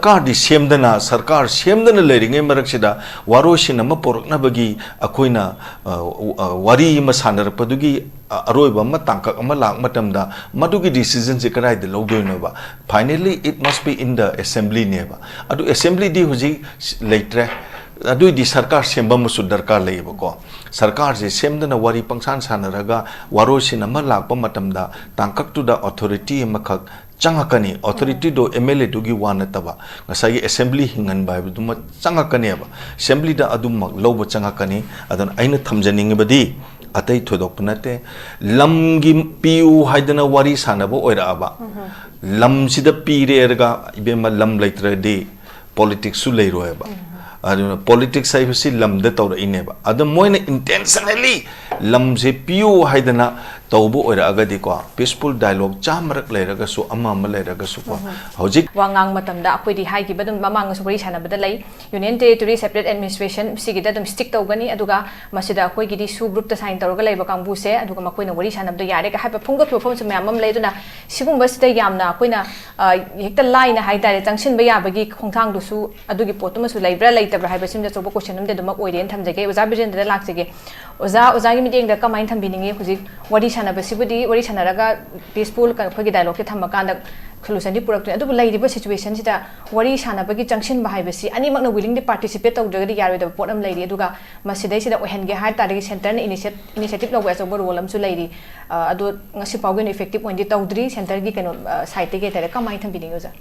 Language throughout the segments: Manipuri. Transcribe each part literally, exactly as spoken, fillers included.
ꯁꯔꯀꯥꯔꯗꯤ ꯁꯦꯝꯗꯅ, ꯁꯔꯀꯥꯔ ꯁꯦꯝꯗꯅ ꯂꯩꯔꯤꯉꯩ ꯃꯔꯛꯁꯤꯗ ꯋꯥꯔꯣꯏꯁꯤꯟ ꯑꯃ ꯄꯨꯔꯛꯅꯕꯒꯤ ꯑꯩꯈꯣꯏꯅ, ꯑ, ꯑ, ꯋꯥꯔꯤ ꯑꯃ ꯁꯥꯟꯅꯔꯛꯄꯗꯨꯒꯤ, ꯑ, ꯑꯔꯣꯏꯕ ꯑꯃ, ꯇꯥꯡꯀꯛ ꯑꯃ ꯂꯥꯛ ꯃꯇꯝꯗ ꯃꯗꯨꯒꯤ decision ꯁꯦ ꯀꯗꯥꯏꯗ ꯂꯧꯗꯣꯏꯅꯣꯕ? Finally, it must be in the assembly ꯅꯦꯕ꯫ ꯑꯗꯨ assembly ꯗꯤ ꯍꯧꯖꯤꯛ ꯂꯩꯇ꯭ꯔꯦ꯫ ꯑꯗꯨꯏꯗꯤ ꯁꯔꯀꯥꯔ ꯁꯦꯝꯕ ꯑꯃꯁꯨ ꯗꯔꯀꯥꯔ ꯂꯩꯌꯦꯕꯀꯣ꯫ ꯁꯔꯀꯥꯔꯁꯦ ꯁꯦꯝꯗꯅ ꯋꯥꯔꯤ ꯄꯪꯁꯥꯟ ꯁꯥꯟꯅꯔꯒ ꯋꯥꯔꯣꯏꯁꯤꯟ ꯑꯃ ꯂꯥꯛꯄ ꯃꯇꯝꯗ ꯇꯥꯡꯀꯛꯇꯨꯗ authority ꯑꯃꯈꯛ ꯆꯪꯉꯛꯀꯅꯤ꯫ Authority ꯗꯣ M L A ꯗꯨꯒꯤ ꯋꯥ ꯅꯠꯇꯕ, ꯉꯁꯥꯏꯒꯤ assembly ꯍꯤꯡꯍꯟꯕ ꯍꯥꯏꯕꯗꯨꯃ ꯆꯪꯉꯛꯀꯅꯦꯕ꯫ Assembly ꯗ ꯑꯗꯨꯃꯛ ꯂꯧꯕ ꯆꯪꯉꯛꯀꯅꯤ꯫ ꯑꯗꯨꯅ ꯑꯩꯅ ꯊꯝꯖꯅꯤꯡꯉꯤꯕꯗꯤ ꯑꯇꯩ ꯊꯣꯏꯗꯣꯛꯄ ꯅꯠꯇꯦ꯫ ꯂꯝꯒꯤ ꯄꯤꯌꯨ ꯍꯥꯏꯗꯅ ꯋꯥꯔꯤ ꯁꯥꯟꯅꯕ ꯑꯣꯏꯔꯛꯑꯕ, ꯂꯝꯁꯤꯗ ꯄꯤꯔꯦꯔꯒ, ꯏꯕꯦꯝꯃ, ꯂꯝ ꯂꯩꯇ꯭ꯔꯗꯤ politics ꯁꯨ ꯂꯩꯔꯣꯏꯕ꯫ ꯑꯗꯨꯅ politics ꯍꯥꯏꯕꯁꯤ ꯂꯝꯗ ꯇꯧꯔꯛꯏꯅꯦꯕ꯫ ꯑꯗꯣ ꯃꯣꯏꯅ intentionally ꯂꯝꯁꯦ ꯄꯤꯌꯨ ꯍꯥꯏꯗꯅ ꯇꯧꯕ ꯑꯣꯏꯔꯛꯑꯒꯗꯤꯀꯣ, peaceful dialogue ꯆꯥꯝꯃꯔꯛ ꯂꯩꯔꯒꯁꯨ, ꯑꯃ ꯑꯃ ꯂꯩꯔꯒꯁꯨꯀꯣ, ꯍꯧꯖꯤꯛ ꯋꯥ ꯉꯥꯡ ꯃꯇꯝꯗ ꯑꯩꯈꯣꯏꯗꯤ ꯍꯥꯏꯈꯤꯕ ꯑꯗꯨꯝ ꯃꯃꯥꯡꯗꯁꯨ ꯋꯥꯔꯤ ꯁꯥꯟꯅꯕꯗ ꯂꯩ, Union Territory Separate Administration ꯁꯤꯒꯤꯗ ꯑꯗꯨꯝ stick ꯇꯧꯒꯅꯤ, ꯑꯗꯨꯒ ꯃꯁꯤꯗ ꯑꯩꯈꯣꯏꯒꯤꯗꯤ ꯁꯨ group ꯇ sign ꯇꯧꯔꯒ ꯂꯩꯕ ꯀꯥꯡꯕꯨꯁꯦ, ꯑꯗꯨꯒ ꯃꯈꯣꯏꯅ ꯋꯥꯔꯤ ꯁꯥꯟꯅꯕꯗ ꯌꯥꯔꯦꯒ ꯍꯥꯏꯕ ꯐꯣꯡꯗꯣꯛꯈꯤꯕ ꯋꯥꯐꯝꯁꯨ ꯃꯌꯥꯝ ꯑꯃ ꯂꯩ꯫ ꯑꯗꯨꯅ ꯁꯤꯒꯨꯝꯕꯁꯤꯗ ꯌꯥꯝꯅ ꯑꯩꯈꯣꯏꯅ, ꯑ, ꯍꯦꯛꯇ ꯂꯥꯏꯅ ꯍꯥꯏꯇꯥꯔꯦ, ꯆꯪꯁꯤꯟꯕ ꯌꯥꯕꯒꯤ ꯈꯣꯡꯊꯥꯡꯗꯨꯁꯨ, ꯑꯗꯨꯒꯤ ꯄꯣꯠꯇꯨꯃꯁꯨ ꯂꯩꯕ꯭ꯔꯥ ꯂꯩꯇꯕ꯭ꯔꯥ ꯍꯥꯏꯕꯁꯤꯃꯗꯤ ꯑꯆꯧꯕ question ꯑꯃꯗꯤ ꯑꯗꯨꯃꯛ ꯑꯣꯏꯔꯦꯅ ꯊꯝꯖꯒꯦ꯫ ꯑꯣꯖꯥ ꯕꯤꯖꯦꯟꯗ꯭ꯔꯗ ꯂꯥꯛꯆꯒꯦ꯫ ꯑꯣꯖꯥ, ꯑꯣꯖꯥꯒꯤ ꯃꯤꯠꯌꯦꯡꯗ ꯀꯃꯥꯏꯅ ꯊꯝꯕꯤꯅꯤꯡꯉꯤ? ꯍꯧꯖꯤꯛ ꯋꯥꯔꯤ ꯁꯥꯟꯅꯕꯁꯤꯕꯨꯗꯤ, ꯋꯥꯔꯤ ꯁꯥꯟꯅꯔꯒ peaceful ꯀ-, ꯑꯩꯈꯣꯏꯒꯤ dialogue ꯁꯦ ꯊꯝꯃꯀꯥꯟꯗ solution ꯗꯤ ꯄꯨꯔꯛꯇꯣꯏꯅꯤ꯫ ꯑꯗꯨꯕꯨ ꯂꯩꯔꯤꯕ situation ꯁꯤꯗ ꯋꯥꯔꯤ ꯁꯥꯟꯅꯕꯒꯤ ꯆꯪꯁꯤꯟꯕ ꯍꯥꯏꯕꯁꯤ ꯑꯅꯤꯃꯛꯅ willing ꯗꯤ participate ꯇꯧꯗ꯭ꯔꯒꯗꯤ ꯌꯥꯔꯣꯏꯗꯕ ꯄꯣꯠ ꯑꯃ ꯂꯩꯔꯤ꯫ ꯑꯗꯨꯒ ꯃꯁꯤꯗꯩꯁꯤꯗ ꯑꯣꯏꯍꯟꯒꯦ ꯍꯥꯏ ꯇꯥꯔꯒꯗꯤ centre ꯅ initiate-, initiative ꯂꯧꯕ ꯑꯆꯧꯕ role ꯑꯃꯁꯨ ꯂꯩꯔꯤ꯫ ꯑ, ꯑꯗꯣ ꯉꯁꯤ ꯐꯥꯎꯒꯤ ꯑꯣꯏꯅ effective ꯑꯣꯏꯅꯗꯤ ꯇꯧꯗ꯭ꯔꯤ꯫ Centre ꯒꯤ ꯀꯩꯅꯣ, ꯑ, side ꯇꯒꯤ ꯍꯥꯏꯇꯥꯔꯦ, ꯀꯃꯥꯏꯅ ꯊꯝꯕꯤꯅꯤꯡꯉꯤ ꯑꯣꯖꯥ?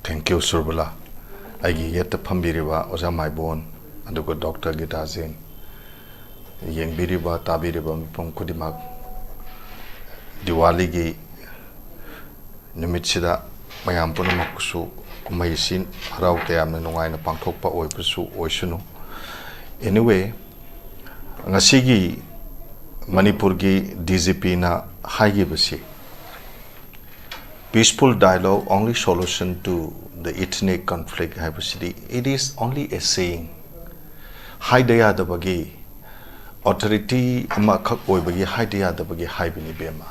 Thank you, Surbala. ꯑꯩꯒꯤ ꯌꯦꯠꯇ ꯐꯝꯕꯤꯔꯤꯕ ꯑꯣꯖꯥ ꯃꯥꯏꯕꯣꯟ, ꯑꯗꯨꯒ ꯗꯣꯛꯇꯔ ꯒꯤꯇꯥꯖꯦꯟ, ꯌꯦꯡꯕꯤꯔꯤꯕ, ꯇꯥꯕꯤꯔꯤꯕ ꯃꯤꯄꯨꯝ ꯈꯨꯗꯤꯡꯃꯛ, ꯗꯤꯋꯥꯂꯤꯒꯤ ꯅꯨꯃꯤꯠꯁꯤꯗ ꯃꯌꯥꯝ ꯄꯨꯝꯅꯃꯛꯁꯨ ꯀꯨꯝꯍꯩ ꯑꯁꯤ ꯍꯔꯥꯎ ꯇꯌꯥꯝꯅ ꯅꯨꯡꯉꯥꯏꯅ ꯄꯥꯡꯊꯣꯛꯄ ꯑꯣꯏꯕꯁꯨ ꯑꯣꯏꯁꯅꯨ꯫ Anyway, ꯉꯁꯤꯒꯤ ꯃꯅꯤꯄꯨꯔꯒꯤ D G P ꯅ ꯍꯥꯏꯈꯤꯕꯁꯤ, "Peaceful dialogue only solution to the ethnic conflict" ꯍꯥꯏꯕꯁꯤꯗꯤ, it is only a saying꯫ ꯍꯥꯏꯗ ꯌꯥꯗꯕꯒꯤ, authority ꯑꯃꯈꯛ ꯑꯣꯏꯕꯒꯤ ꯍꯥꯏꯗ ꯌꯥꯗꯕꯒꯤ ꯍꯥꯏꯕꯅꯤ, ꯏꯕꯦꯝꯃ꯫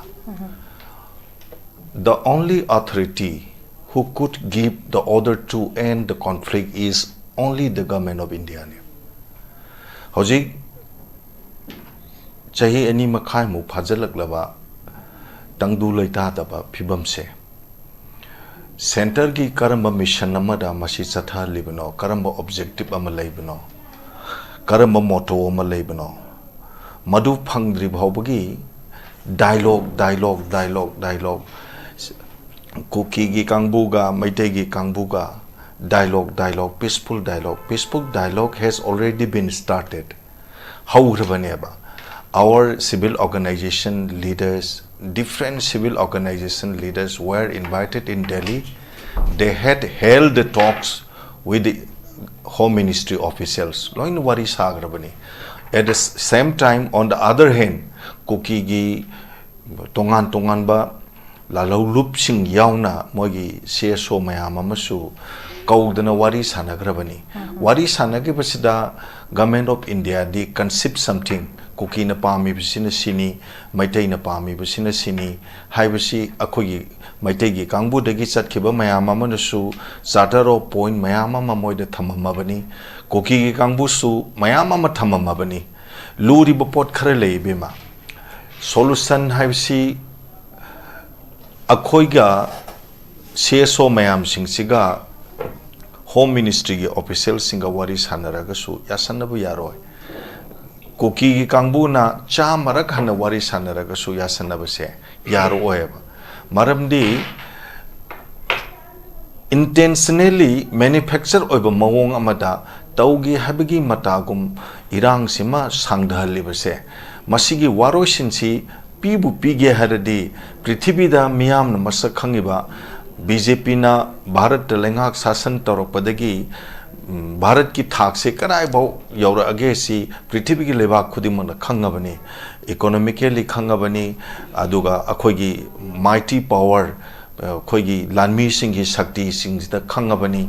The only authority who could give the order to end the conflict is only the government of India ꯅꯤ꯫ ꯍꯧꯖꯤꯛ ꯆꯍꯤ ꯑꯅꯤ ꯃꯈꯥꯏꯃꯨꯛ ꯐꯥꯖꯤꯜꯂꯛꯂꯕ ꯇꯪꯗꯨ ꯂꯩꯇꯥꯗꯕ ꯐꯤꯕꯝꯁꯦ, centreꯒꯤ ꯀꯔꯝꯕ mission ꯑꯃꯗ ꯃꯁꯤ ꯆꯠꯊꯍꯜꯂꯤꯕꯅꯣ, ꯀꯔꯝꯕ objective ꯑꯃ ꯂꯩꯕꯅꯣ, ꯀꯔꯝꯕ motto ꯑꯃ ꯂꯩꯕꯅꯣ, ꯃꯗꯨ ꯐꯪꯗ꯭ꯔꯤ ꯐꯥꯎꯕꯒꯤ dialogue, dialogue, dialogue, dialogue, ꯀꯨꯀꯤꯒꯤ ꯀꯥꯡꯕꯨꯒ ꯃꯩꯇꯩꯒꯤ ꯀꯥꯡꯕꯨꯒ dialogue, dialogue, peaceful dialogue, peaceful dialogue has already been started. ꯍꯧꯈ꯭ꯔꯕꯅꯦꯕ꯫ Our civil organization leaders, different civil organization leaders were invited in Delhi. They had held the talks with the Home Ministry officials. ꯂꯣꯏꯅ ꯋꯥꯔꯤ ꯁꯥꯈ꯭ꯔꯕꯅꯤ꯫ At the same time, on the other hand, ꯀꯨꯀꯤꯒꯤ ꯇꯣꯉꯥꯟ ꯇꯣꯉꯥꯟꯕ ꯂꯥꯜꯍꯧꯂꯨꯞꯁꯤꯡ ꯌꯥꯎꯅ ꯃꯣꯏꯒꯤ CSO ꯃꯌꯥꯝ ꯑꯃꯁꯨ ꯀꯧꯗꯅ ꯋꯥꯔꯤ ꯁꯥꯟꯅꯈ꯭ꯔꯕꯅꯤ꯫ ꯋꯥꯔꯤ ꯁꯥꯟꯅꯈꯤꯕꯁꯤꯗ Government of Indiaꯗꯤ concede something, ꯀꯨꯀꯤꯅ ꯄꯥꯝꯃꯤꯕꯁꯤꯅ ꯁꯤꯅꯤ, ꯃꯩꯇꯩꯅ ꯄꯥꯝꯃꯤꯕꯁꯤꯅ ꯁꯤꯅꯤ ꯍꯥꯏꯕꯁꯤ ꯑꯩꯈꯣꯏꯒꯤ ꯃꯩꯇꯩꯒꯤ ꯀꯥꯡꯕꯨꯗꯒꯤ ꯆꯠꯈꯤꯕ ꯃꯌꯥꯝ ꯑꯃꯅꯁꯨ charter of point ꯃꯌꯥꯝ ꯑꯃ ꯃꯣꯏꯗ ꯊꯝꯃꯝꯃꯕꯅꯤ꯫ ꯀꯨꯀꯤꯒꯤ ꯀꯥꯡꯕꯨꯁꯨ ꯃꯌꯥꯝ ꯑꯃ ꯊꯝꯃꯝꯃꯕꯅꯤ꯫ ꯂꯨꯔꯤꯕ ꯄꯣꯠ ꯈꯔ ꯂꯩ, ꯏꯕꯦꯝꯃ꯫ Solution ꯍꯥꯏꯕꯁꯤ ꯑꯩꯈꯣꯏꯒ CSO ꯃꯌꯥꯝꯁꯤꯡꯁꯤꯒ Home Ministryꯒꯤ officialꯁꯤꯡꯒ ꯋꯥꯔꯤ ꯁꯥꯟꯅꯔꯒꯁꯨ ꯌꯥꯁꯟꯅꯕ ꯌꯥꯔꯣꯏ꯫ ꯀꯨꯀꯤꯒꯤ ꯀꯥꯡꯕꯨꯅ ꯆꯥꯝꯃꯔꯛ ꯍꯟꯅ ꯋꯥꯔꯤ ꯁꯥꯟꯅꯔꯒꯁꯨ ꯌꯥꯁꯟꯅꯕꯁꯦ ꯌꯥꯔꯛꯑꯣꯏꯕ꯫ ꯃꯔꯝꯗꯤ intentionally manufacture ꯑꯣꯏꯕ ꯃꯑꯣꯡ ꯑꯃꯗ ꯇꯧꯒꯦ ꯍꯥꯏꯕꯒꯤ ꯃꯇꯥꯒꯨꯝ ꯏꯔꯥꯡꯁꯤꯃ ꯁꯥꯡꯊꯍꯜꯂꯤꯕꯁꯦ, ꯃꯁꯤꯒꯤ ꯋꯥꯔꯣꯏꯁꯤꯟꯁꯤ ꯄꯤꯕꯨ ꯄꯤꯒꯦ ꯍꯥꯏꯔꯗꯤ, ꯄ꯭ꯔꯤꯊꯤꯕꯤꯗ ꯃꯤꯌꯥꯝꯅ ꯃꯁꯛ ꯈꯪꯉꯤꯕ BJPꯅ ꯚꯥꯔꯠꯇ ꯂꯩꯉꯥꯛ ꯁꯥꯁꯟ ꯇꯧꯔꯛꯄꯗꯒꯤ, ꯎꯝ, ꯚꯥꯔꯠꯀꯤ ꯊꯥꯛꯁꯦ ꯀꯗꯥꯏꯐꯥꯎ ꯌꯧꯔꯛꯑꯒꯦ ꯁꯤ ꯄ꯭ꯔꯤꯊꯤꯕꯤꯒꯤ ꯂꯩꯕꯥꯛ ꯈꯨꯗꯤꯡꯃꯛꯅ ꯈꯪꯉꯕꯅꯤ, economically ꯈꯪꯉꯕꯅꯤ, ꯑꯗꯨꯒ ꯑꯩꯈꯣꯏꯒꯤ mighty power, ꯑꯩꯈꯣꯏꯒꯤ ꯂꯥꯟꯃꯤꯁꯤꯡꯒꯤ ꯁꯛꯇꯤꯁꯤꯡꯁꯤꯗ ꯈꯪꯉꯕꯅꯤ꯫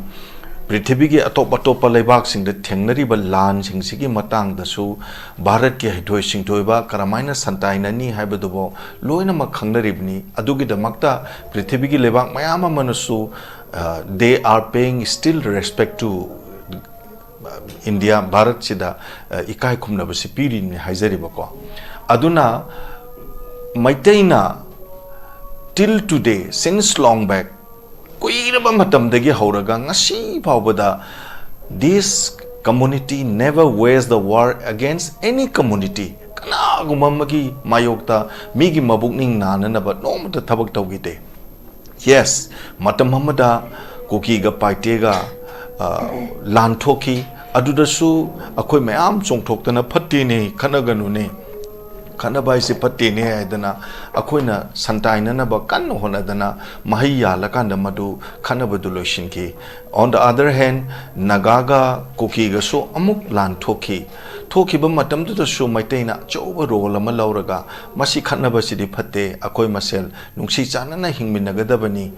ꯄ꯭ꯔꯤꯊꯤꯕꯤꯒꯤ ꯑꯇꯣꯞ ꯑꯇꯣꯞꯄ ꯂꯩꯕꯥꯛꯁꯤꯡꯗ ꯊꯦꯡꯅꯔꯤꯕ ꯂꯥꯟꯁꯤꯡꯁꯤꯒꯤ ꯃꯇꯥꯡꯗꯁꯨ ꯚꯥꯔꯠꯀꯤ ꯍꯩꯊꯣꯏ ꯁꯤꯡꯊꯣꯏꯕ ꯀꯔꯝꯍꯥꯏꯅ ꯁꯟꯇꯥꯏꯅꯅꯤ ꯍꯥꯏꯕꯗꯨꯕꯨ ꯂꯣꯏꯅꯃꯛ ꯈꯪꯅꯔꯤꯕꯅꯤ꯫ ꯑꯗꯨꯒꯤꯗꯃꯛꯇ ꯄ꯭ꯔꯤꯊꯤꯕꯤꯒꯤ ꯂꯩꯕꯥꯛ ꯃꯌꯥꯝ ꯑꯃꯅꯁꯨ, uh, they are paying still respect to India, ꯚꯥꯔꯠꯁꯤꯗ, uh, ꯏꯀꯥꯏ ꯈꯨꯝꯅꯕꯁꯤ ꯄꯤꯔꯤꯅꯤ ꯍꯥꯏꯖꯔꯤꯕꯀꯣ꯫ ꯑꯗꯨꯅ ꯃꯩꯇꯩꯅ till today, since long back, ꯀꯨꯏꯔꯕ ꯃꯇꯝꯗꯒꯤ ꯍꯧꯔꯒ ꯉꯁꯤ ꯐꯥꯎꯕꯗ, this community never waged the war against any community. ꯀꯅꯥꯒꯨꯝꯕ ꯑꯃꯒꯤ ꯃꯥꯌꯣꯛꯇ ꯃꯤꯒꯤ ꯃꯕꯨꯛꯅꯤꯡ ꯅꯥꯅꯅꯕ ꯅꯣꯡꯃꯇ ꯊꯕꯛ ꯇꯧꯈꯤꯗꯦ꯫ Yes, ꯃꯇꯝ ꯑꯃꯗ ꯀꯨꯀꯤꯒ ꯄꯥꯏꯇꯦꯒ, ꯑ, ꯂꯥꯟ ꯊꯣꯛꯈꯤ꯫ ꯑꯗꯨꯗꯁꯨ ꯑꯩꯈꯣꯏ ꯃꯌꯥꯝ ꯆꯣꯡꯊꯣꯛꯇꯅ "ꯐꯠꯇꯦꯅꯦ, ꯈꯠꯅꯒꯅꯨꯅꯦ, ꯈꯠꯅꯕ ꯍꯥꯏꯁꯦ ꯐꯠꯇꯦꯅꯦ" ꯍꯥꯏꯗꯅ ꯑꯩꯈꯣꯏꯅ ꯁꯟꯇꯥꯏꯅꯅꯕ ꯀꯟꯅ ꯍꯣꯠꯅꯗꯅ ꯃꯍꯩ ꯌꯥꯜꯂꯀꯥꯟꯗ ꯃꯗꯨ ꯈꯠꯅꯕꯗꯨ ꯂꯣꯏꯁꯤꯟꯈꯤ꯫ On the other hand, ꯅꯥꯒꯥꯒ ꯀꯨꯀꯤꯒꯁꯨ ꯑꯃꯨꯛ ꯂꯥꯟ ꯊꯣꯛꯈꯤ꯫ ꯊꯣꯛꯈꯤꯕ ꯃꯇꯝꯗꯨꯗꯁꯨ ꯃꯩꯇꯩꯅ ꯑꯆꯧꯕ role ꯑꯃ ꯂꯧꯔꯒ ꯃꯁꯤ ꯈꯠꯅꯕꯁꯤꯗꯤ ꯐꯠꯇꯦ, ꯑꯩꯈꯣꯏ ꯃꯁꯦꯜ ꯅꯨꯡꯁꯤ ꯆꯥꯟꯅꯅ ꯍꯤꯡꯃꯤꯟꯅꯒꯗꯕꯅꯤ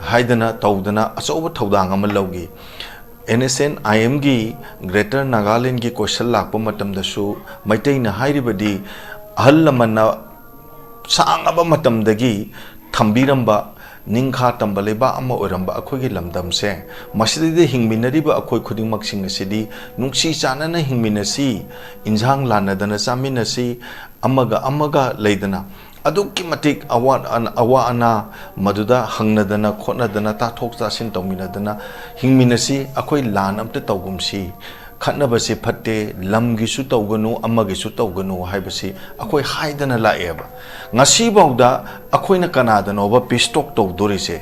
ꯍꯥꯏꯗꯅ ꯇꯧꯗꯅ ꯑꯆꯧꯕ ꯊꯧꯗꯥꯡ ꯑꯃ ꯂꯧꯈꯤ꯫ NSCN-IMꯒꯤ Greater Nagalandꯒꯤ question ꯂꯥꯛꯄ ꯃꯇꯝꯗꯁꯨ ꯃꯩꯇꯩꯅ ꯍꯥꯏꯔꯤꯕꯗꯤ ꯑꯍꯜ ꯂꯃꯟꯅ ꯁꯥꯡꯉꯕ ꯃꯇꯝꯗꯒꯤ ꯊꯝꯕꯤꯔꯝꯕ ꯅꯤꯡꯈꯥ ꯇꯝꯕ ꯂꯩꯕꯥꯛ ꯑꯃ ꯑꯣꯏꯔꯝꯕ ꯑꯩꯈꯣꯏꯒꯤ ꯂꯝꯗꯝꯁꯦ, ꯃꯁꯤꯗꯩꯗ ꯍꯤꯡꯃꯤꯟꯅꯔꯤꯕ ꯑꯩꯈꯣꯏ ꯈꯨꯗꯤꯡꯃꯛꯁꯤꯡ ꯑꯁꯤꯗꯤ ꯅꯨꯡꯁꯤ ꯆꯥꯟꯅꯅ ꯍꯤꯡꯃꯤꯟꯅꯁꯤ, ꯏꯟꯁꯥꯡ ꯂꯥꯟꯅꯗꯅ ꯆꯥꯃꯤꯟꯅꯁꯤ, ꯑꯃꯒ ꯑꯃꯒ ꯂꯩꯗꯅ ꯑꯗꯨꯛꯀꯤ ꯃꯇꯤꯛ ꯑꯋꯥ-, ꯑꯋꯥ ꯑꯅꯥ ꯃꯗꯨꯗ ꯍꯪꯅꯗꯅ ꯈꯣꯠꯅꯗꯅ ꯇꯥꯊꯣꯛ ꯇꯥꯁꯤꯟ ꯇꯧꯃꯤꯟꯅꯗꯅ ꯍꯤꯡꯃꯤꯟꯅꯁꯤ꯫ ꯑꯩꯈꯣꯏ ꯂꯥꯟ ꯑꯝꯇ ꯇꯧꯒꯨꯝꯁꯤ꯫ ꯈꯠꯅꯕꯁꯦ ꯐꯠꯇꯦ, ꯂꯝꯒꯤꯁꯨ ꯇꯧꯒꯅꯨ, ꯑꯃꯒꯤꯁꯨ ꯇꯧꯒꯅꯨ ꯍꯥꯏꯕꯁꯤ ꯑꯩꯈꯣꯏ ꯍꯥꯏꯗꯅ ꯂꯥꯛꯑꯦꯕ꯫ ꯉꯁꯤꯐꯥꯎꯗ ꯑꯩꯈꯣꯏꯅ ꯀꯅꯥꯗꯅꯣꯕ peace talk ꯇꯧꯗꯣꯔꯤꯁꯦ?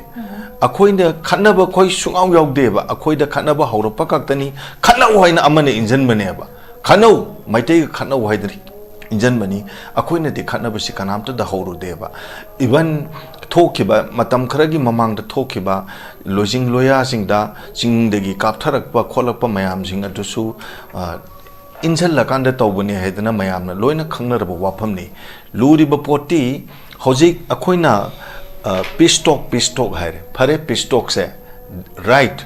ꯑꯩꯈꯣꯏꯅ ꯈꯠꯅꯕ ꯑꯩꯈꯣꯏ ꯁꯨꯡꯌꯥꯎ ꯌꯥꯎꯗꯦꯕ꯫ ꯑꯩꯈꯣꯏꯗ ꯈꯠꯅꯕ ꯍꯧꯔꯛꯄ ꯈꯛꯇꯅꯤ, "ꯈꯠꯅꯧ" ꯍꯥꯏꯅ ꯑꯃꯅ ꯏꯟꯖꯟꯕꯅꯦꯕ꯫ "ꯈꯠꯅꯧ, ꯃꯩꯇꯩꯒ ꯈꯠꯅꯧ" ꯍꯥꯏꯗꯅ ꯏꯟꯖꯟꯕꯅꯤ꯫ ꯑꯩꯈꯣꯏꯅꯗꯤ ꯈꯠꯅꯕꯁꯤ ꯀꯅꯥꯝꯇꯗ ꯍꯧꯔꯨꯗꯦꯕ꯫ Even ꯊꯣꯛꯈꯤꯕ, ꯃꯇꯝ ꯈꯔꯒꯤ ꯃꯃꯥꯡꯗ ꯊꯣꯛꯈꯤꯕ ꯂꯣꯏꯖꯤꯡ ꯂꯣꯌꯥꯁꯤꯡꯗ ꯆꯤꯡꯗꯒꯤ ꯀꯥꯞꯊꯔꯛꯄ ꯈꯣꯠꯂꯛꯄ ꯃꯌꯥꯝꯁꯤꯡ ꯑꯗꯨꯁꯨ, ꯑ, ꯏꯟꯁꯤꯜꯂꯀꯥꯟꯗ ꯇꯧꯕꯅꯤ ꯍꯥꯏꯗꯅ ꯃꯌꯥꯝꯅ ꯂꯣꯏꯅ ꯈꯪꯅꯔꯕ ꯋꯥꯐꯝꯅꯤ꯫ ꯂꯨꯔꯤꯕ ꯄꯣꯠꯇꯤ ꯍꯧꯖꯤꯛ ꯑꯩꯈꯣꯏꯅ, ꯑ, peace talk, peace talk ꯍꯥꯏꯔꯦ꯫ ꯐꯔꯦ, peace talkꯁꯦ, right,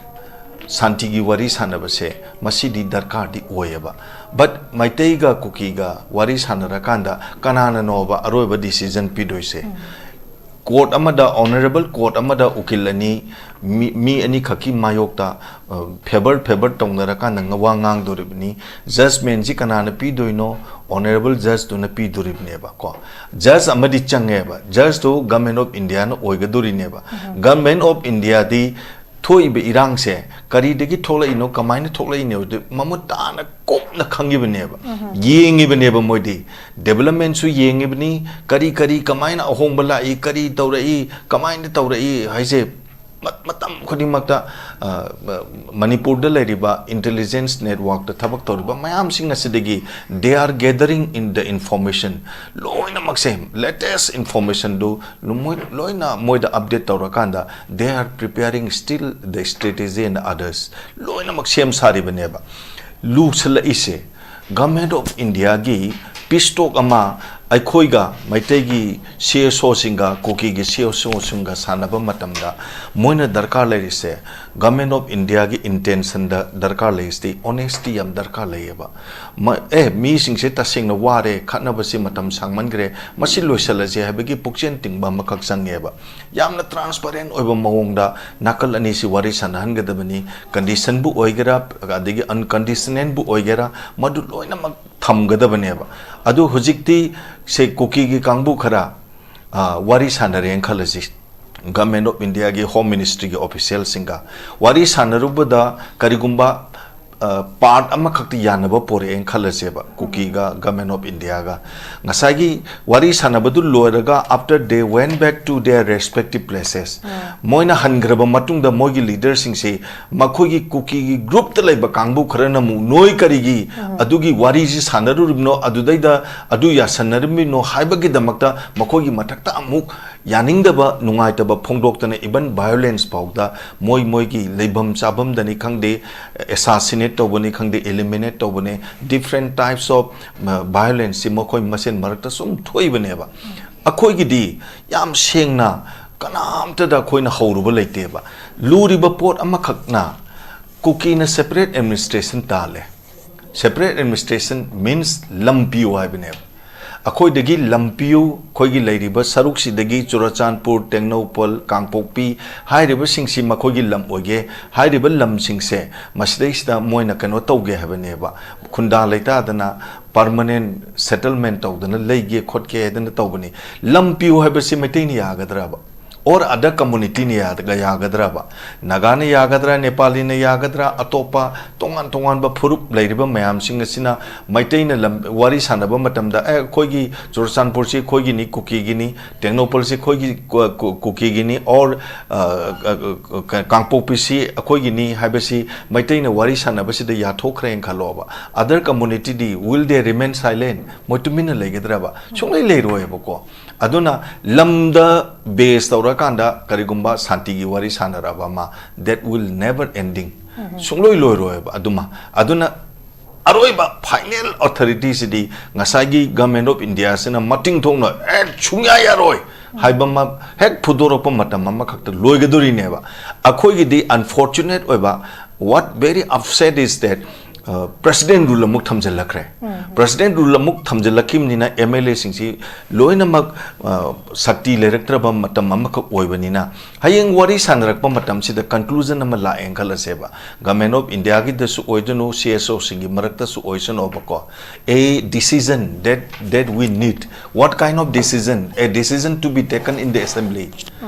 ꯁꯥꯟꯇꯤꯒꯤ ꯋꯥꯔꯤ ꯁꯥꯟꯅꯕꯁꯦ ꯃꯁꯤꯗꯤ ꯗꯔꯀꯥꯔꯗꯤ ꯑꯣꯏꯌꯦꯕ꯫ But ꯃꯩꯇꯩꯒ ꯀꯨꯀꯤꯒ ꯋꯥꯔꯤ ꯁꯥꯟꯅꯔꯀꯥꯟꯗ ꯀꯅꯥꯅꯅꯣꯕ ꯑꯔꯣꯏꯕ decision ꯄꯤꯗꯣꯏꯁꯦ? Court ꯑꯃꯗ, honourable court ꯑꯃꯗ ꯎꯀꯤꯜ ꯑꯅꯤ, ꯃꯤ, ꯃꯤ ꯑꯅꯤꯈꯛꯀꯤ ꯃꯥꯌꯣꯛꯇ, ꯑ, favour, favour ꯇꯧꯅꯔꯀꯥꯟꯗ ꯉ-, ꯋꯥ ꯉꯥꯡꯗꯣꯔꯤꯕꯅꯤ꯫ Judgmentꯁꯤ ꯀꯅꯥꯅ ꯄꯤꯗꯣꯏꯅꯣ? Honourable judgeꯇꯨꯅ ꯄꯤꯗꯣꯔꯤꯕꯅꯦꯕ ꯀꯣ꯫ Judge ꯑꯃꯗꯤ ꯆꯪꯉꯦꯕ꯫ Judgeꯇꯨ Government of Indiaꯅ ꯑꯣꯏꯒꯗꯣꯔꯤꯅꯦꯕ꯫ Government of Indiaꯗꯤ ꯊꯣꯛꯏꯕ ꯏꯔꯥꯡꯁꯦ ꯀꯔꯤꯗꯒꯤ ꯊꯣꯛꯂꯛꯏꯅꯣ, ꯀꯃꯥꯏꯅ ꯊꯣꯛꯂꯛꯏꯅꯣ, ꯑꯗꯨ ꯃꯃꯨꯠ ꯇꯥꯅ ꯀꯨꯞꯅ ꯈꯪꯉꯤꯕꯅꯦꯕ, ꯌꯦꯡꯉꯤꯕꯅꯦꯕ ꯃꯣꯏꯗꯤ꯫ Developmentꯁꯨ ꯌꯦꯡꯉꯤꯕꯅꯤ, ꯀꯔꯤ ꯀꯔꯤ ꯀꯃꯥꯏꯅ ꯑꯍꯣꯡꯕ ꯂꯥꯛꯏ, ꯀꯔꯤ ꯇꯧꯔꯛꯏ, ꯀꯃꯥꯏꯅ ꯇꯧꯔꯛꯏ ꯍꯥꯏꯁꯦ ꯃ-, ꯃꯇꯝ ꯈꯨꯗꯤꯡꯃꯛꯇ, ꯑ, ꯃ-, ꯃꯅꯤꯄꯨꯔꯗ ꯂꯩꯔꯤꯕ intelligence networkꯇ ꯊꯕꯛ ꯇꯧꯔꯤꯕ ꯃꯌꯥꯝꯁꯤꯡ ꯑꯁꯤꯗꯒꯤ they are gathering in the information, ꯂꯣꯏꯅꯃꯛꯁꯦ, latest informationꯗꯨ ꯂꯣꯏ-, ꯂꯣꯏꯅ ꯃꯣꯏꯗ update ꯇꯧꯔꯀꯥꯟꯗ they are preparing still the strategy and others, ꯂꯣꯏꯅꯃꯛ ꯁꯦꯝ ꯁꯥꯔꯤꯕꯅꯦꯕ꯫ ꯂꯨꯁꯜꯂꯛꯏꯁꯦ Government of Indiaꯒꯤ peace talk ꯑꯃ ꯑꯩꯈꯣꯏꯒ, ꯃꯩꯇꯩꯒꯤ CSOꯁꯤꯡꯒ, ꯀꯨꯀꯤꯒꯤ CSOꯁꯤꯡꯒ ꯁꯥꯟꯅꯕ ꯃꯇꯝꯗ ꯃꯣꯏꯅ ꯗꯔꯀꯥꯔ ꯂꯩꯔꯤꯁꯦ, Government of Indiaꯒꯤ intentionꯗ ꯗꯔꯀꯥꯔ ꯂꯩꯔꯤꯁꯤꯗꯤ honesty ꯌꯥꯝ ꯗꯔꯀꯥꯔ ꯂꯩꯌꯦꯕ꯫ ꯃ-, ꯑꯦ, ꯃꯤꯁꯤꯡꯁꯦ ꯇꯁꯦꯡꯅ ꯋꯥꯔꯦ, ꯈꯠꯅꯕꯁꯤ ꯃꯇꯝ ꯁꯥꯡꯃꯟꯈ꯭ꯔꯦ, ꯃꯁꯤ ꯂꯣꯏꯁꯤꯜꯂꯁꯦ ꯍꯥꯏꯕꯒꯤ ꯄꯨꯛꯆꯦꯜ ꯇꯤꯡꯕ ꯑꯃꯈꯛ ꯆꯪꯉꯦꯕ꯫ ꯌꯥꯝꯅ transparent ꯑꯣꯏꯕ ꯃꯑꯣꯡꯗ ꯅꯥꯀꯜ ꯑꯅꯤꯁꯤ ꯋꯥꯔꯤ ꯁꯥꯟꯅꯍꯟꯒꯗꯕꯅꯤ꯫ Conditionꯕꯨ ꯑꯣꯏꯒꯦꯔꯥ, ꯑꯗꯒꯤ unconditionalꯕꯨ ꯑꯣꯏꯒꯦꯔꯥ, ꯃꯗꯨ ꯂꯣꯏꯅꯃꯛ ꯊꯝꯒꯗꯕꯅꯦꯕ꯫ ꯑꯗꯨ ꯍꯧꯖꯤꯛꯇꯤ ꯁꯦ ꯀꯨꯀꯤꯒꯤ ꯀꯥꯡꯕꯨ ꯈꯔ, ꯑ, ꯋꯥꯔꯤ ꯁꯥꯟꯅꯔꯦꯅ ꯈꯜꯂꯁꯤ, Government of Indiaꯒꯤ Home Ministryꯒꯤ officialꯁꯤꯡꯒ ꯋꯥꯔꯤ ꯁꯥꯟꯅꯔꯨꯕꯗ ꯀꯔꯤꯒꯨꯝꯕ, ꯑ, part ꯑꯃꯈꯛꯇ ꯌꯥꯅꯕ ꯄꯣꯔꯛꯑꯦꯅ ꯈꯜꯂꯁꯦꯕ, ꯀꯨꯀꯤꯒ Government of Indiaꯒ꯫ ꯉꯁꯥꯏꯒꯤ ꯋꯥꯔꯤ ꯁꯥꯟꯅꯕꯗꯨ ꯂꯣꯏꯔꯒ, after they went back to their respective places, ꯃꯣꯏꯅ ꯍꯟꯈ꯭ꯔꯕ ꯃꯇꯨꯡꯗ ꯃꯣꯏꯒꯤ leaderꯁꯤꯡꯁꯤ ꯃꯈꯣꯏꯒꯤ ꯀꯨꯀꯤꯒꯤ groupꯇ ꯂꯩꯕ ꯀꯥꯡꯕꯨ ꯈꯔꯅ ꯑꯃꯨꯛ ꯅꯣꯏ ꯀꯔꯤꯒꯤ ꯑꯗꯨꯒꯤ ꯋꯥꯔꯤꯁꯤ ꯁꯥꯟꯅꯔꯨꯔꯤꯕꯅꯣ, ꯑꯗꯨꯗꯩꯗ ꯑꯗꯨ ꯌꯥꯁꯟꯅꯔꯝꯃꯤꯅꯣ ꯍꯥꯏꯕꯒꯤꯗꯃꯛꯇ ꯃꯈꯣꯏꯒꯤ ꯃꯊꯛꯇ ꯑꯃꯨꯛ ꯌꯥꯅꯤꯡꯗꯕ, ꯅꯨꯡꯉꯥꯏꯇꯕ ꯐꯣꯡꯗꯣꯛꯇꯅ, even violence ꯐꯥꯎꯗ ꯃꯣꯏ ꯃꯣꯏꯒꯤ ꯂꯩꯐꯝ ꯆꯥꯐꯝꯗꯅꯤ ꯈꯪꯗꯦ, assassinate ꯇꯧꯕꯅꯤ ꯈꯪꯗꯦ, eliminate ꯇꯧꯕꯅꯤ, different types of, ꯑ, violenceꯁꯤ ꯃꯈꯣꯏ ꯃꯁꯦꯟ ꯃꯔꯛꯇ ꯁꯨꯝ ꯊꯣꯛꯏꯕꯅꯦꯕ꯫ ꯑꯩꯈꯣꯏꯒꯤꯗꯤ ꯌꯥꯝ ꯁꯦꯡꯅ ꯀꯅꯥꯝꯇꯗ ꯑꯩꯈꯣꯏꯅ ꯍꯧꯔꯨꯕ ꯂꯩꯇꯦꯕ꯫ ꯂꯨꯔꯤꯕ ꯄꯣꯠ ꯑꯃꯈꯛꯅ ꯀꯨꯀꯤꯅ separate administration ꯇꯥꯜꯂꯦ꯫ Separate administration means ꯂꯝ ꯄꯤꯌꯨ ꯍꯥꯏꯕꯅꯦꯕ꯫ ꯑꯩꯈꯣꯏꯗꯒꯤ ꯂꯝ ꯄꯤꯌꯨ, ꯑꯩꯈꯣꯏꯒꯤ ꯂꯩꯔꯤꯕ ꯁꯔꯨꯛꯁꯤꯗꯒꯤ ꯆꯨꯔꯆꯥꯟꯄꯨꯔ, ꯇꯦꯡꯅꯧꯄꯜ, ꯀꯥꯡꯄꯣꯛꯄꯤ ꯍꯥꯏꯔꯤꯕꯁꯤꯡꯁꯤ ꯃꯈꯣꯏꯒꯤ ꯂꯝ ꯑꯣꯏꯒꯦ꯫ ꯍꯥꯏꯔꯤꯕ ꯂꯝꯁꯤꯡꯁꯦ ꯃꯁꯤꯗꯩꯁꯤꯗ ꯃꯣꯏꯅ ꯀꯩꯅꯣ ꯇꯧꯒꯦ ꯍꯥꯏꯕꯅꯦꯕ, ꯈꯨꯟꯗꯥ ꯂꯩꯇꯥꯗꯅ permanent settlement ꯇꯧꯗꯅ ꯂꯩꯒꯦ ꯈꯣꯠꯀꯦ ꯍꯥꯏꯗꯅ ꯇꯧꯕꯅꯤ꯫ ꯂꯝ ꯄꯤꯌꯨ ꯍꯥꯏꯕꯁꯤ ꯃꯩꯇꯩꯅ ꯌꯥꯒꯗ꯭ꯔꯕ? Or other communityꯅ ꯌꯥꯗ-, ꯌꯥꯒꯗ꯭ꯔꯕ? ꯅꯥꯒꯥꯅ ꯌꯥꯒꯗ꯭ꯔꯥ, ꯅꯦꯄꯥꯂꯤꯅ ꯌꯥꯒꯗ꯭ꯔꯥ, ꯑꯇꯣꯞꯄ ꯇꯣꯉꯥꯟ ꯇꯣꯉꯥꯟꯕ ꯐꯨꯔꯨꯞ ꯂꯩꯔꯤꯕ ꯃꯌꯥꯝꯁꯤꯡ ꯑꯁꯤꯅ ꯃꯩꯇꯩꯅ ꯂꯝ-, ꯋꯥꯔꯤ ꯁꯥꯟꯅꯕ ꯃꯇꯝꯗ, "ꯑꯦ, ꯑꯩꯈꯣꯏꯒꯤ ꯆꯨꯔꯆꯥꯟꯄꯨꯔꯁꯤ ꯑꯩꯈꯣꯏꯒꯤꯅꯤ, ꯀꯨꯀꯤꯒꯤꯅꯤ, ꯇꯦꯡꯅꯧꯄꯜꯁꯤ ꯑꯩꯈꯣꯏꯒꯤ ꯀꯨ-, ꯀꯨ-, ꯀꯨꯀꯤꯒꯤꯅꯤ, or, ꯑ, ꯑ, ꯑ, ꯀ-, ꯀꯥꯡꯄꯣꯛꯄꯤꯁꯤ ꯑꯩꯈꯣꯏꯒꯤꯅꯤ" ꯍꯥꯏꯕꯁꯤ ꯃꯩꯇꯩꯅ ꯋꯥꯔꯤ ꯁꯥꯟꯅꯕꯁꯤꯗ ꯌꯥꯊꯣꯛꯈ꯭ꯔꯦꯅ ꯈꯜꯂꯣꯕ꯫ Other communityꯗꯤ, will they remain silent? ꯃꯣꯏ ꯇꯨꯃꯤꯟꯅ ꯂꯩꯒꯗ꯭ꯔꯕ? ꯁꯨꯡꯂꯩ ꯂꯩꯔꯣꯏꯕꯀꯣ꯫ ꯑꯗꯨꯅ ꯂꯝꯗ base ꯇꯧꯔꯀꯥꯟꯗ ꯀꯔꯤꯒꯨꯝꯕ ꯁꯥꯟꯇꯤꯒꯤ ꯋꯥꯔꯤ ꯁꯥꯟꯅꯔꯕ ꯑꯃ, that will never ending, ꯁꯨꯡꯂꯣꯏ ꯂꯣꯏꯔꯣꯏꯕ ꯑꯗꯨꯃ꯫ ꯑꯗꯨꯅ ꯑꯔꯣꯏꯕ final authorityꯁꯤꯗꯤ ꯉꯁꯥꯏꯒꯤ Government of Indiaꯁꯤꯅ ꯃꯇꯤꯡ ꯊꯣꯛꯅ, "ꯑꯦ, ꯁꯨꯡꯌꯥ ꯌꯥꯔꯣꯏ" ꯍꯥꯏꯕ ꯑꯃ ꯍꯦꯛ ꯐꯨꯗꯣꯔꯛꯄ ꯃꯇꯝ ꯑꯃꯈꯛꯇ ꯂꯣꯏꯒꯗꯣꯔꯤꯅꯦꯕ꯫ ꯑꯩꯈꯣꯏꯒꯤꯗꯤ unfortunate ꯑꯣꯏꯕ, what very upset is that, ꯑ, President rule ꯑꯃꯨꯛ ꯊꯝꯖꯤꯜꯂꯛꯈ꯭ꯔꯦ꯫ President rule ꯑꯃꯨꯛ ꯊꯝꯖꯤꯜꯂꯛꯈꯤꯕꯅꯤꯅ MLAꯁꯤꯡꯁꯤ ꯂꯣꯏꯅꯃꯛ, ꯑ, ꯁꯛꯇꯤ ꯂꯩꯔꯛꯇ꯭ꯔꯕ ꯃꯇꯝ ꯑꯃꯈꯛ ꯑꯣꯏꯕꯅꯤꯅ, ꯍꯌꯦꯡ ꯋꯥꯔꯤ ꯁꯥꯟꯅꯔꯛꯄ ꯃꯇꯝꯁꯤꯗ conclusion ꯑꯃ ꯂꯥꯛꯑꯦꯅ ꯈꯜꯂꯁꯦꯕ꯫ Government of Indiaꯒꯤꯗꯁꯨ ꯑꯣꯏꯗꯅꯨ, CSOꯁꯤꯡꯒꯤ ꯃꯔꯛꯇꯁꯨ ꯑꯣꯏꯁꯅꯣꯕꯀꯣ꯫ A decision that, that we need. What kind of decision? A decision to be taken in the assembly.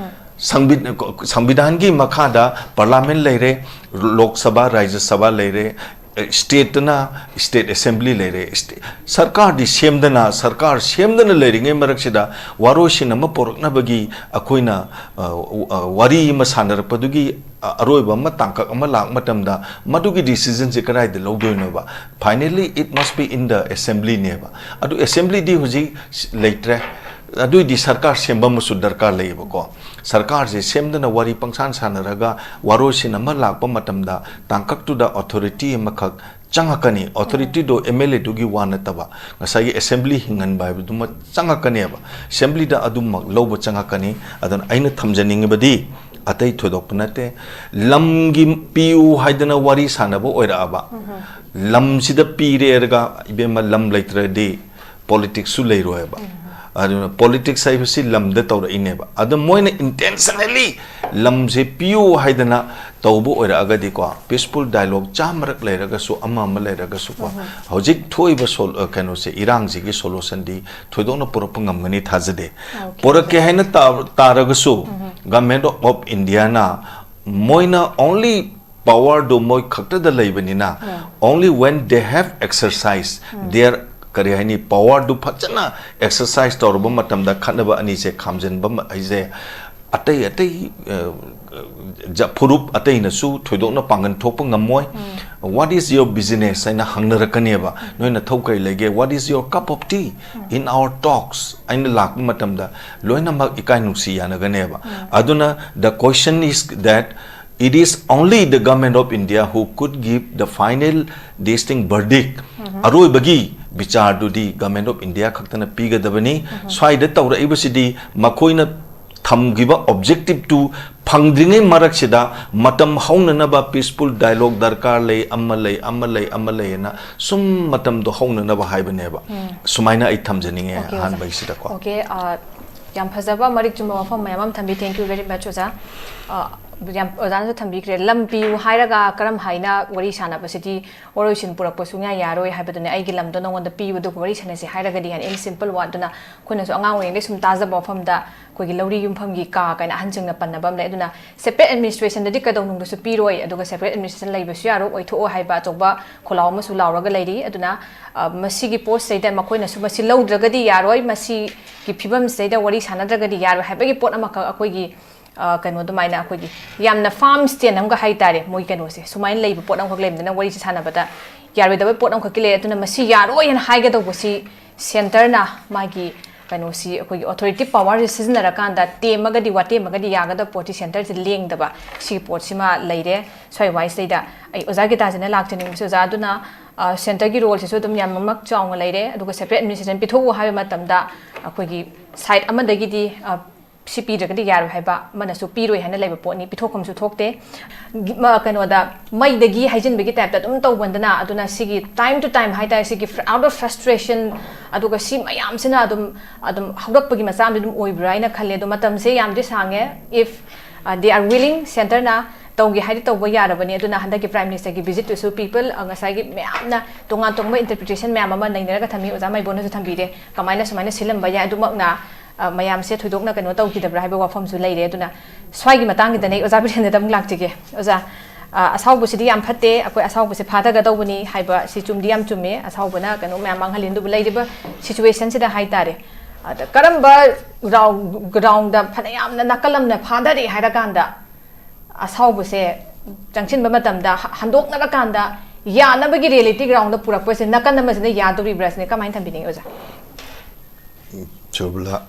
ꯁꯪꯕꯤ-, ꯁꯪꯕꯤꯙꯥꯟꯒꯤ ꯃꯈꯥꯗ Parliament ꯂꯩꯔꯦ, ꯂꯣꯛ ꯁꯚꯥ, ꯔꯥꯖ꯭ꯌ ꯁꯚꯥ ꯂꯩꯔꯦ, stateꯇꯅ State Assembly ꯂꯩꯔꯦ꯫ State, ꯁꯔꯀꯥꯔꯗꯤ ꯁꯦꯝꯗꯅ, ꯁꯔꯀꯥꯔ ꯁꯦꯝꯗꯅ ꯂꯩꯔꯤꯉꯩ ꯃꯔꯛꯁꯤꯗ ꯋꯥꯔꯣꯏꯁꯤꯟ ꯑꯃ ꯄꯣꯔꯛꯅꯕꯒꯤ ꯑꯩꯈꯣꯏꯅ, ꯑ, ꯑ, ꯋꯥꯔꯤ ꯑꯃ ꯁꯥꯟꯅꯔꯛꯄꯗꯨꯒꯤ, ꯑ, ꯑꯔꯣꯏꯕ ꯑꯃ, ꯇꯥꯡꯀꯛ ꯑꯃ ꯂꯥꯛ ꯃꯇꯝꯗ ꯃꯗꯨꯒꯤ decisionꯁꯦ ꯀꯗꯥꯏꯗ ꯂꯧꯗꯣꯏꯅꯣꯕ? Finally, it must be in the assemblyꯅꯦꯕ꯫ ꯑꯗꯨ assemblyꯗꯤ ꯍꯧꯖꯤꯛ ꯂꯩꯇ꯭ꯔꯦ꯫ ꯑꯗꯨꯏꯗꯤ ꯁꯔꯀꯥꯔ ꯁꯦꯝꯕ ꯑꯃꯁꯨ ꯗꯔꯀꯥꯔ ꯂꯩꯌꯦꯕꯀꯣ꯫ ꯁꯔꯀꯥꯔꯁꯦ ꯁꯦꯝꯗꯅ ꯋꯥꯔꯤ ꯄꯪꯁꯥꯟ ꯁꯥꯟꯅꯔꯒ ꯋꯥꯔꯣꯏꯁꯤꯟ ꯑꯃ ꯂꯥꯛꯄ ꯃꯇꯝꯗ ꯇꯥꯡꯀꯛꯇꯨꯗ authority ꯑꯃꯈꯛ ꯆꯪꯉꯛꯀꯅꯤ꯫ Authorityꯗꯣ MLAꯗꯨꯒꯤ ꯋꯥ ꯅꯠꯇꯕ, ꯉꯁꯥꯏꯒꯤ assembly ꯍꯤꯡꯍꯟꯕ ꯍꯥꯏꯕꯗꯨꯃ ꯆꯪꯉꯛꯀꯅꯦꯕ꯫ Assemblyꯗ ꯑꯗꯨꯃꯛ ꯂꯧꯕ ꯆꯪꯉꯛꯀꯅꯤ꯫ ꯑꯗꯨꯅ ꯑꯩꯅ ꯊꯝꯖꯅꯤꯡꯉꯤꯕꯗꯤ, ꯑꯇꯩ ꯊꯣꯏꯗꯣꯛꯄ ꯅꯠꯇꯦ꯫ ꯂꯝꯒꯤ ꯄꯤꯌꯨ ꯍꯥꯏꯗꯅ ꯋꯥꯔꯤ ꯁꯥꯟꯅꯕ ꯑꯣꯏꯔꯛꯑꯕ, ꯂꯝꯁꯤꯗ ꯄꯤꯔꯦꯔꯒ, ꯏꯕꯦꯝꯃ, ꯂꯝ ꯂꯩꯇ꯭ꯔꯗꯤ ꯄꯣꯂꯤꯇꯤꯛꯁꯁꯨ ꯂꯩꯔꯣꯏꯕ꯫ ꯑꯗꯨꯅ ꯄꯣꯂꯤꯇꯤꯛꯁ ꯍꯥꯏꯕꯁꯤ ꯂꯝꯗ ꯇꯧꯔꯛꯏꯅꯦꯕ꯫ ꯑꯗꯣ ꯃꯣꯏꯅ ꯏꯟꯇꯦꯟꯁꯅꯦꯂꯤ ꯂꯝꯁꯦ ꯄꯤꯌꯨ ꯍꯥꯏꯗꯅ ꯇꯧꯕ ꯑꯣꯏꯔꯛꯑꯒꯗꯤꯀꯣ, ꯄꯤꯁꯐꯨꯜ ꯗꯥꯏꯂꯣꯒ ꯆꯥꯝꯃꯔꯛ ꯂꯩꯔꯒꯁꯨ, ꯑꯃ ꯑꯃ ꯂꯩꯔꯒꯁꯨꯀꯣ, ꯍꯧꯖꯤꯛ ꯊꯣꯛꯏꯕ ꯁꯣꯜ-, ꯑ, ꯀꯩꯅꯣꯁꯦ, ꯏꯔꯥꯡꯁꯤꯒꯤ ꯁꯣꯂꯨꯁꯟꯗꯤ ꯊꯣꯏꯗꯣꯛꯅ ꯄꯨꯔꯛꯄ ꯉꯝꯒꯅꯤ ꯊꯥꯖꯗꯦ꯫ ꯄꯨꯔꯛꯀꯦ ꯍꯥꯏꯅ ꯇꯥ-, ꯇꯥꯔꯒꯁꯨ, ꯒꯃꯦꯟ ꯑꯣꯐ ꯏꯟꯗꯤꯌꯥꯅ, ꯃꯣꯏꯅ ꯑꯣꯟꯂꯤ ꯄꯋꯥꯔꯗꯨ ꯃꯣꯏ ꯈꯛꯇꯗ ꯂꯩꯕꯅꯤꯅ, only when they have exercise their, ꯀꯔꯤ ꯍꯥꯏꯅꯤ, ꯄꯋꯥꯔꯗꯨ ꯐꯖꯅ ꯑꯦꯛꯁꯔꯁꯥꯏꯁ ꯇꯧꯔꯕ ꯃꯇꯝꯗ ꯈꯠꯅꯕ ꯑꯅꯤꯁꯦ ꯈꯥꯝꯖꯤꯟꯕ ꯃ-, ꯍꯥꯏꯁꯦ ꯑꯇꯩ ꯑꯇꯩ, ꯑ, ꯖ-, ꯐꯨꯔꯨꯞ ꯑꯇꯩꯅꯁꯨ ꯊꯣꯏꯗꯣꯛꯅ ꯄꯥꯡꯒꯟ ꯊꯣꯛꯄ ꯉꯝꯃꯣꯏ꯫ What is your business ꯍꯥꯏꯅ ꯍꯪꯅꯔꯛꯀꯅꯦꯕ꯫ "ꯅꯣꯏ ꯅꯊꯧ ꯀꯔꯤ ꯂꯩꯒꯦ? What is your cup of tea in our talks?" ꯑꯩꯅ ꯂꯥꯛꯄ ꯃꯇꯝꯗ ꯂꯣꯏꯅꯃꯛ ꯏꯀꯥꯏ ꯅꯨꯡꯁꯤ ꯌꯥꯅꯒꯅꯦꯕ꯫ ꯑꯗꯨꯅ the question is that it is only the Government of India who could give the final, this thing, verdict. ꯑꯔꯣꯏꯕꯒꯤ ꯕꯤꯆꯥꯔꯗꯨꯗꯤ Government of India ꯈꯛꯇꯅ ꯄꯤꯒꯗꯕꯅꯤ꯫ ꯁ꯭ꯋꯥꯏꯗ ꯇꯧꯔꯛꯏꯕꯁꯤꯗꯤ ꯃꯈꯣꯏꯅ ꯊꯝꯈꯤꯕ ꯑꯣꯕꯖꯦꯛꯇꯤꯞꯇꯨ ꯐꯪꯗ꯭ꯔꯤꯉꯩ ꯃꯔꯛꯁꯤꯗ ꯃꯇꯝ ꯍꯧꯅꯅꯕ ꯄꯤꯁꯐꯨꯜ ꯗꯥꯏꯂꯣꯒ ꯗꯔꯀꯥꯔ ꯂꯩ, ꯑꯃ ꯂꯩ, ꯑꯃ ꯂꯩ, ꯑꯃ ꯂꯩ ꯍꯥꯏꯅ ꯁꯨꯝ ꯃꯇꯝꯗꯣ ꯍꯧꯅꯅꯕ ꯍꯥꯏꯕꯅꯦꯕ꯫ ꯁꯨꯃꯥꯏꯅ ꯑꯩ ꯊꯝꯖꯅꯤꯡꯉꯦ꯫ Okay, ꯑꯣꯖꯥ꯫ ꯑꯍꯥꯟꯕꯒꯤꯁꯤꯗꯀꯣ꯫ Okay, ꯑ, ꯌꯥꯝ ꯐꯖꯕ ꯃꯔꯤꯛ ꯆꯨꯝꯕ ꯋꯥꯐꯝ ꯃꯌꯥꯝ ꯑꯃ ꯊꯝꯕꯤ꯫ Thank you very much, ꯑꯣꯖꯥ꯫ ꯑ, ꯌꯥꯝ, ꯑꯣꯖꯥꯅꯁꯨ ꯊꯝꯕꯤꯈ꯭ꯔꯦ, ꯂꯝ ꯄꯤꯌꯨ ꯍꯥꯏꯔꯒ ꯀꯔꯝ ꯍꯥꯏꯅ ꯋꯥꯔꯤ ꯁꯥꯟꯅꯕꯁꯤꯗꯤ ꯋꯥꯔꯣꯏꯁꯤꯟ ꯄꯨꯔꯛꯄ ꯁꯨꯡꯌꯥ ꯌꯥꯔꯣꯏ ꯍꯥꯏꯕꯗꯨꯅꯦ꯫ "ꯑꯩꯒꯤ ꯂꯝꯗꯣ ꯅꯉꯣꯟꯗ ꯄꯤꯕꯗꯨꯒ ꯋꯥꯔꯤ ꯁꯥꯟꯅꯁꯤ" ꯍꯥꯏꯔꯒꯗꯤ, ꯌꯥꯅꯤ, in simple word꯫ ꯑꯗꯨꯅ ꯑꯩꯈꯣꯏꯅꯁꯨ ꯑꯉꯥꯡ ꯑꯣꯏꯔꯤꯉꯩꯗꯒꯤ ꯁꯨꯝ ꯇꯥꯖꯕ ꯋꯥꯐꯝꯗ, ꯑꯩꯈꯣꯏꯒꯤ ꯂꯧꯔꯤ ꯌꯨꯝꯐꯝꯒꯤ ꯀꯥ ꯀꯥꯏꯅ ꯑꯍꯟꯁꯤꯡꯅ ꯄꯟꯅꯕ ꯑꯃ ꯂꯩ꯫ ꯑꯗꯨꯅ separate administrationꯗꯗꯤ ꯀꯩꯗꯧꯅꯨꯡꯗꯁꯨ ꯄꯤꯔꯣꯏ, ꯑꯗꯨꯒ separate administration ꯂꯩꯕꯁꯨ ꯌꯥꯔꯣꯏ, ꯑꯣꯏꯊꯣꯛꯑꯣ ꯍꯥꯏꯕ ꯑꯆꯧꯕ ꯈꯣꯜꯂꯥꯎ ꯑꯃꯁꯨ ꯂꯥꯎꯔꯒ ꯂꯩꯔꯤ꯫ ꯑꯗꯨꯅ, ꯑ, ꯃꯁꯤꯒꯤ ꯄꯣꯠꯁꯤꯗꯩꯗ ꯃꯈꯣꯏꯅꯁꯨ ꯃꯁꯤ ꯂꯧꯗ꯭ꯔꯒꯗꯤ ꯌꯥꯔꯣꯏ, ꯃꯁꯤꯒꯤ ꯐꯤꯕꯝꯁꯤꯗꯩꯗ ꯋꯥꯔꯤ ꯁꯥꯟꯅꯗ꯭ꯔꯒꯗꯤ ꯌꯥꯔꯣꯏ ꯍꯥꯏꯕꯒꯤ ꯄꯣꯠ ꯑꯃꯈꯛ ꯑꯩꯈꯣꯏꯒꯤ, ꯑ, ꯀꯩꯅꯣ ꯑꯗꯨꯃꯥꯏꯅ ꯑꯩꯈꯣꯏꯒꯤ ꯌꯥꯝꯅ firm stand ꯑꯃꯒ ꯍꯥꯏꯇꯥꯔꯦ, ꯃꯣꯏ ꯀꯩꯅꯣꯁꯦ ꯁꯨꯃꯥꯏꯅ ꯂꯩꯕ ꯄꯣꯠ ꯑꯃꯈꯛ ꯂꯩꯕꯅꯤꯅ ꯋꯥꯔꯤꯁꯦ ꯁꯥꯟꯅꯕꯗ ꯌꯥꯔꯣꯏꯗꯕ ꯄꯣꯠ ꯑꯃꯈꯛꯀꯤ ꯂꯩ꯫ ꯑꯗꯨꯅ ꯃꯁꯤ ꯌꯥꯔꯣꯏ ꯍꯥꯏꯅ ꯍꯥꯏꯒꯗꯧꯕꯁꯤ centreꯅ ꯃꯥꯒꯤ ꯀꯩꯅꯣꯁꯤ, ꯑꯩꯈꯣꯏꯒꯤ authoritative powerꯁꯤ ꯁꯤꯖꯤꯟꯅꯔꯀꯥꯟꯗ ꯇꯦꯝꯃꯒꯗꯤ, ꯋꯥꯇꯦꯝꯃꯒꯗꯤ ꯌꯥꯒꯗꯕ ꯄꯣꯠꯁꯤ centreꯁꯤ ꯂꯦꯡꯗꯕ, ꯁꯤꯒꯤ ꯄꯣꯠꯁꯤꯃ ꯂꯩꯔꯦ꯫ ꯁ꯭ꯋꯥꯏ ꯋꯥꯏꯁꯤꯗꯩꯗ ꯑꯩ ꯑꯣꯖꯥ ꯒꯤꯇꯥꯁꯤꯅ ꯂꯥꯛꯆꯅꯤꯡꯕꯁꯦ, ꯑꯣꯖꯥ, ꯑꯗꯨꯅ, ꯑ, centreꯒꯤ roleꯁꯤꯁꯨ ꯑꯗꯨꯝ ꯌꯥꯝꯅꯃꯛ ꯆꯥꯎꯅ ꯂꯩꯔꯦ꯫ ꯑꯗꯨꯒ separate administration ꯄꯤꯊꯣꯛꯎ ꯍꯥꯏꯕ ꯃꯇꯝꯗ ꯑꯩꯈꯣꯏꯒꯤ side ꯑꯃꯗꯒꯤꯗꯤ, ꯑ, ꯁꯤ ꯄꯤꯗ꯭ꯔꯒꯗꯤ ꯌꯥꯔꯣꯏ ꯍꯥꯏꯕ ꯑꯃꯅꯁꯨ ꯄꯤꯔꯣꯏ ꯍꯥꯏꯅ ꯂꯩꯕ ꯄꯣꯠꯅꯤ, ꯄꯤꯊꯣꯛꯐꯝꯁꯨ ꯊꯣꯛꯇꯦ꯫ ꯃ- ꯀꯩꯅꯣꯗ ꯃꯩꯗꯒꯤ ꯍꯩꯖꯤꯟꯕꯒꯤ typeꯇ ꯑꯗꯨꯝ ꯇꯧꯕꯗꯅ, ꯑꯗꯨꯅ ꯁꯤꯒꯤ time to time ꯍꯥꯏꯇꯥꯔꯦ, ꯁꯤꯒꯤ fr- out of frustration, ꯑꯗꯨꯒ ꯁꯤ ꯃꯌꯥꯝꯁꯤꯅ ꯑꯗꯨꯝ ꯑꯗꯨꯝ ꯍꯧꯔꯛꯄꯒꯤ ꯃꯆꯥ ꯑꯃꯗꯤ ꯑꯗꯨꯝ ꯑꯣꯏꯕ꯭ꯔꯥ ꯍꯥꯏꯅ ꯈꯜꯂꯦ꯫ ꯑꯗꯣ ꯃꯇꯝꯁꯦ ꯌꯥꯝꯗꯤ ꯁꯥꯡꯉꯦ꯫ If uh, they are willing, centreꯅ ꯇꯧꯒꯦ ꯍꯥꯏꯗꯤ ꯇꯧꯕ ꯌꯥꯔꯕꯅꯤ꯫ ꯑꯗꯨꯅ ꯍꯟꯗꯛꯀꯤ Prime Ministerꯒꯤ visitꯇꯨꯁꯨ people, uh, ꯉꯁꯥꯏꯒꯤ ꯃꯌꯥꯝꯅ ꯇꯣꯉꯥꯟ ꯇꯣꯉꯥꯟꯕ interpretation ꯃꯌꯥꯝ ꯑꯃ ꯅꯩꯅꯔꯒ ꯊꯝꯃꯤ, ꯑꯣꯖꯥ ꯃꯥꯏꯕꯣꯟꯅꯁꯨ ꯊꯝꯕꯤꯔꯦ, ꯀꯃꯥꯏꯅ ꯁꯨꯃꯥꯏꯅ ꯁꯤꯜꯂꯝꯕ ꯌꯥꯏ꯫ ꯑꯗꯨꯃꯛꯅ ꯑ, ꯃꯌꯥꯝꯁꯦ ꯊꯣꯏꯗꯣꯛꯅ ꯀꯩꯅꯣ ꯇꯧꯈꯤꯗꯕ꯭ꯔꯥ ꯍꯥꯏꯕ ꯋꯥꯐꯝꯁꯨ ꯂꯩꯔꯦ꯫ ꯑꯗꯨꯅ ꯁ꯭ꯋꯥꯏꯒꯤ ꯃꯇꯥꯡꯁꯤꯗꯅꯦ ꯑꯩ ꯑꯣꯖꯥ ꯕꯤꯔꯦꯟꯗ ꯑꯃꯨꯛ ꯂꯥꯛꯆꯒꯦ꯫ ꯑꯣꯖꯥ, ꯑ, ꯑꯁꯥꯎꯕꯁꯤꯗꯤ ꯌꯥꯝ ꯐꯠꯇꯦ, ꯑꯩꯈꯣꯏ ꯑꯁꯥꯎꯕꯁꯦ ꯐꯥꯊꯒꯗꯧꯕꯅꯤ ꯍꯥꯏꯕ ꯁꯤ ꯆꯨꯝꯗꯤ ꯌꯥꯝ ꯆꯨꯝꯃꯦ꯫ ꯑꯁꯥꯎꯕꯅ ꯀꯩꯅꯣ ꯃꯌꯥꯝ ꯃꯥꯡꯍꯜꯂꯤ, ꯑꯗꯨꯕꯨ ꯂꯩꯔꯤꯕ situationꯁꯤꯗ ꯍꯥꯏꯇꯥꯔꯦ, ꯑꯗ ꯀꯔꯝꯕ ground groundꯗ ꯐꯅꯌꯥꯝꯅ ꯅꯥꯀꯜ ꯑꯃꯅ ꯐꯥꯊꯔꯦ ꯍꯥꯏꯔꯀꯥꯟꯗ ꯑꯁꯥꯎꯕꯁꯦ ꯆꯪꯁꯤꯟꯕ ꯃꯇꯝꯗ ꯍ- ꯍꯟꯗꯣꯛꯅꯔꯀꯥꯟꯗ ꯌꯥꯅꯕꯒꯤ reality groundꯗ ꯄꯨꯔꯛꯄꯁꯦ ꯅꯥꯀꯟ ꯑꯃꯁꯤꯅ ꯌꯥꯗꯧꯔꯤꯕ꯭ꯔꯥ ꯁꯤꯅꯦ꯫ ꯀꯃꯥꯏꯅ ꯊꯝꯕꯤꯅꯤꯡꯉꯤ ꯑꯣꯖꯥ? ꯁꯨꯕꯂꯥ,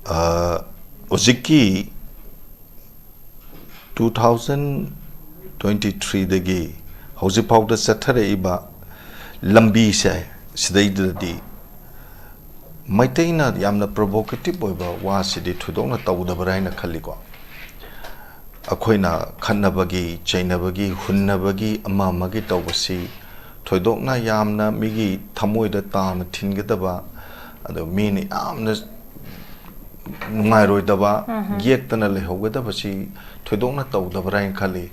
ꯑ, ꯍꯧꯖꯤꯛꯀꯤ two thousand twenty threeꯗꯒꯤ ꯍꯧꯖꯤꯛꯐꯥꯎꯗ ꯆꯠꯊꯔꯛꯏꯕ ꯂꯝꯕꯤꯁꯦ, ꯁꯤꯗꯩꯗꯗꯤ ꯃꯩꯇꯩꯅ ꯌꯥꯝꯅ provocative ꯑꯣꯏꯕ ꯋꯥꯁꯤꯗꯤ ꯊꯣꯏꯗꯣꯛꯅ ꯇꯧꯗꯕ꯭ꯔꯥ ꯍꯥꯏꯅ ꯈꯜꯂꯤꯀꯣ꯫ ꯑꯩꯈꯣꯏꯅ ꯈꯠꯅꯕꯒꯤ, ꯆꯩꯅꯕꯒꯤ, ꯍꯨꯟꯅꯕꯒꯤ, ꯑꯃ ꯑꯃꯒꯤ ꯇꯧꯕꯁꯤ ꯊꯣꯏꯗꯣꯛꯅ ꯌꯥꯝꯅ ꯃꯤꯒꯤ ꯊꯃꯣꯏꯗ ꯇꯥꯅ ꯊꯤꯟꯒꯗꯕ, ꯑꯗꯣ ꯃꯤꯅ ꯌꯥꯝꯅ ꯅꯨꯡꯉꯥꯏꯔꯣꯏꯗꯕ, ꯌꯦꯛꯇꯅ ꯂꯩꯍꯧꯒꯗꯕꯁꯤ ꯊꯣꯏꯗꯣꯛꯅ ꯇꯧꯗꯕ꯭ꯔꯥ ꯍꯥꯏꯅ ꯈꯜꯂꯤ꯫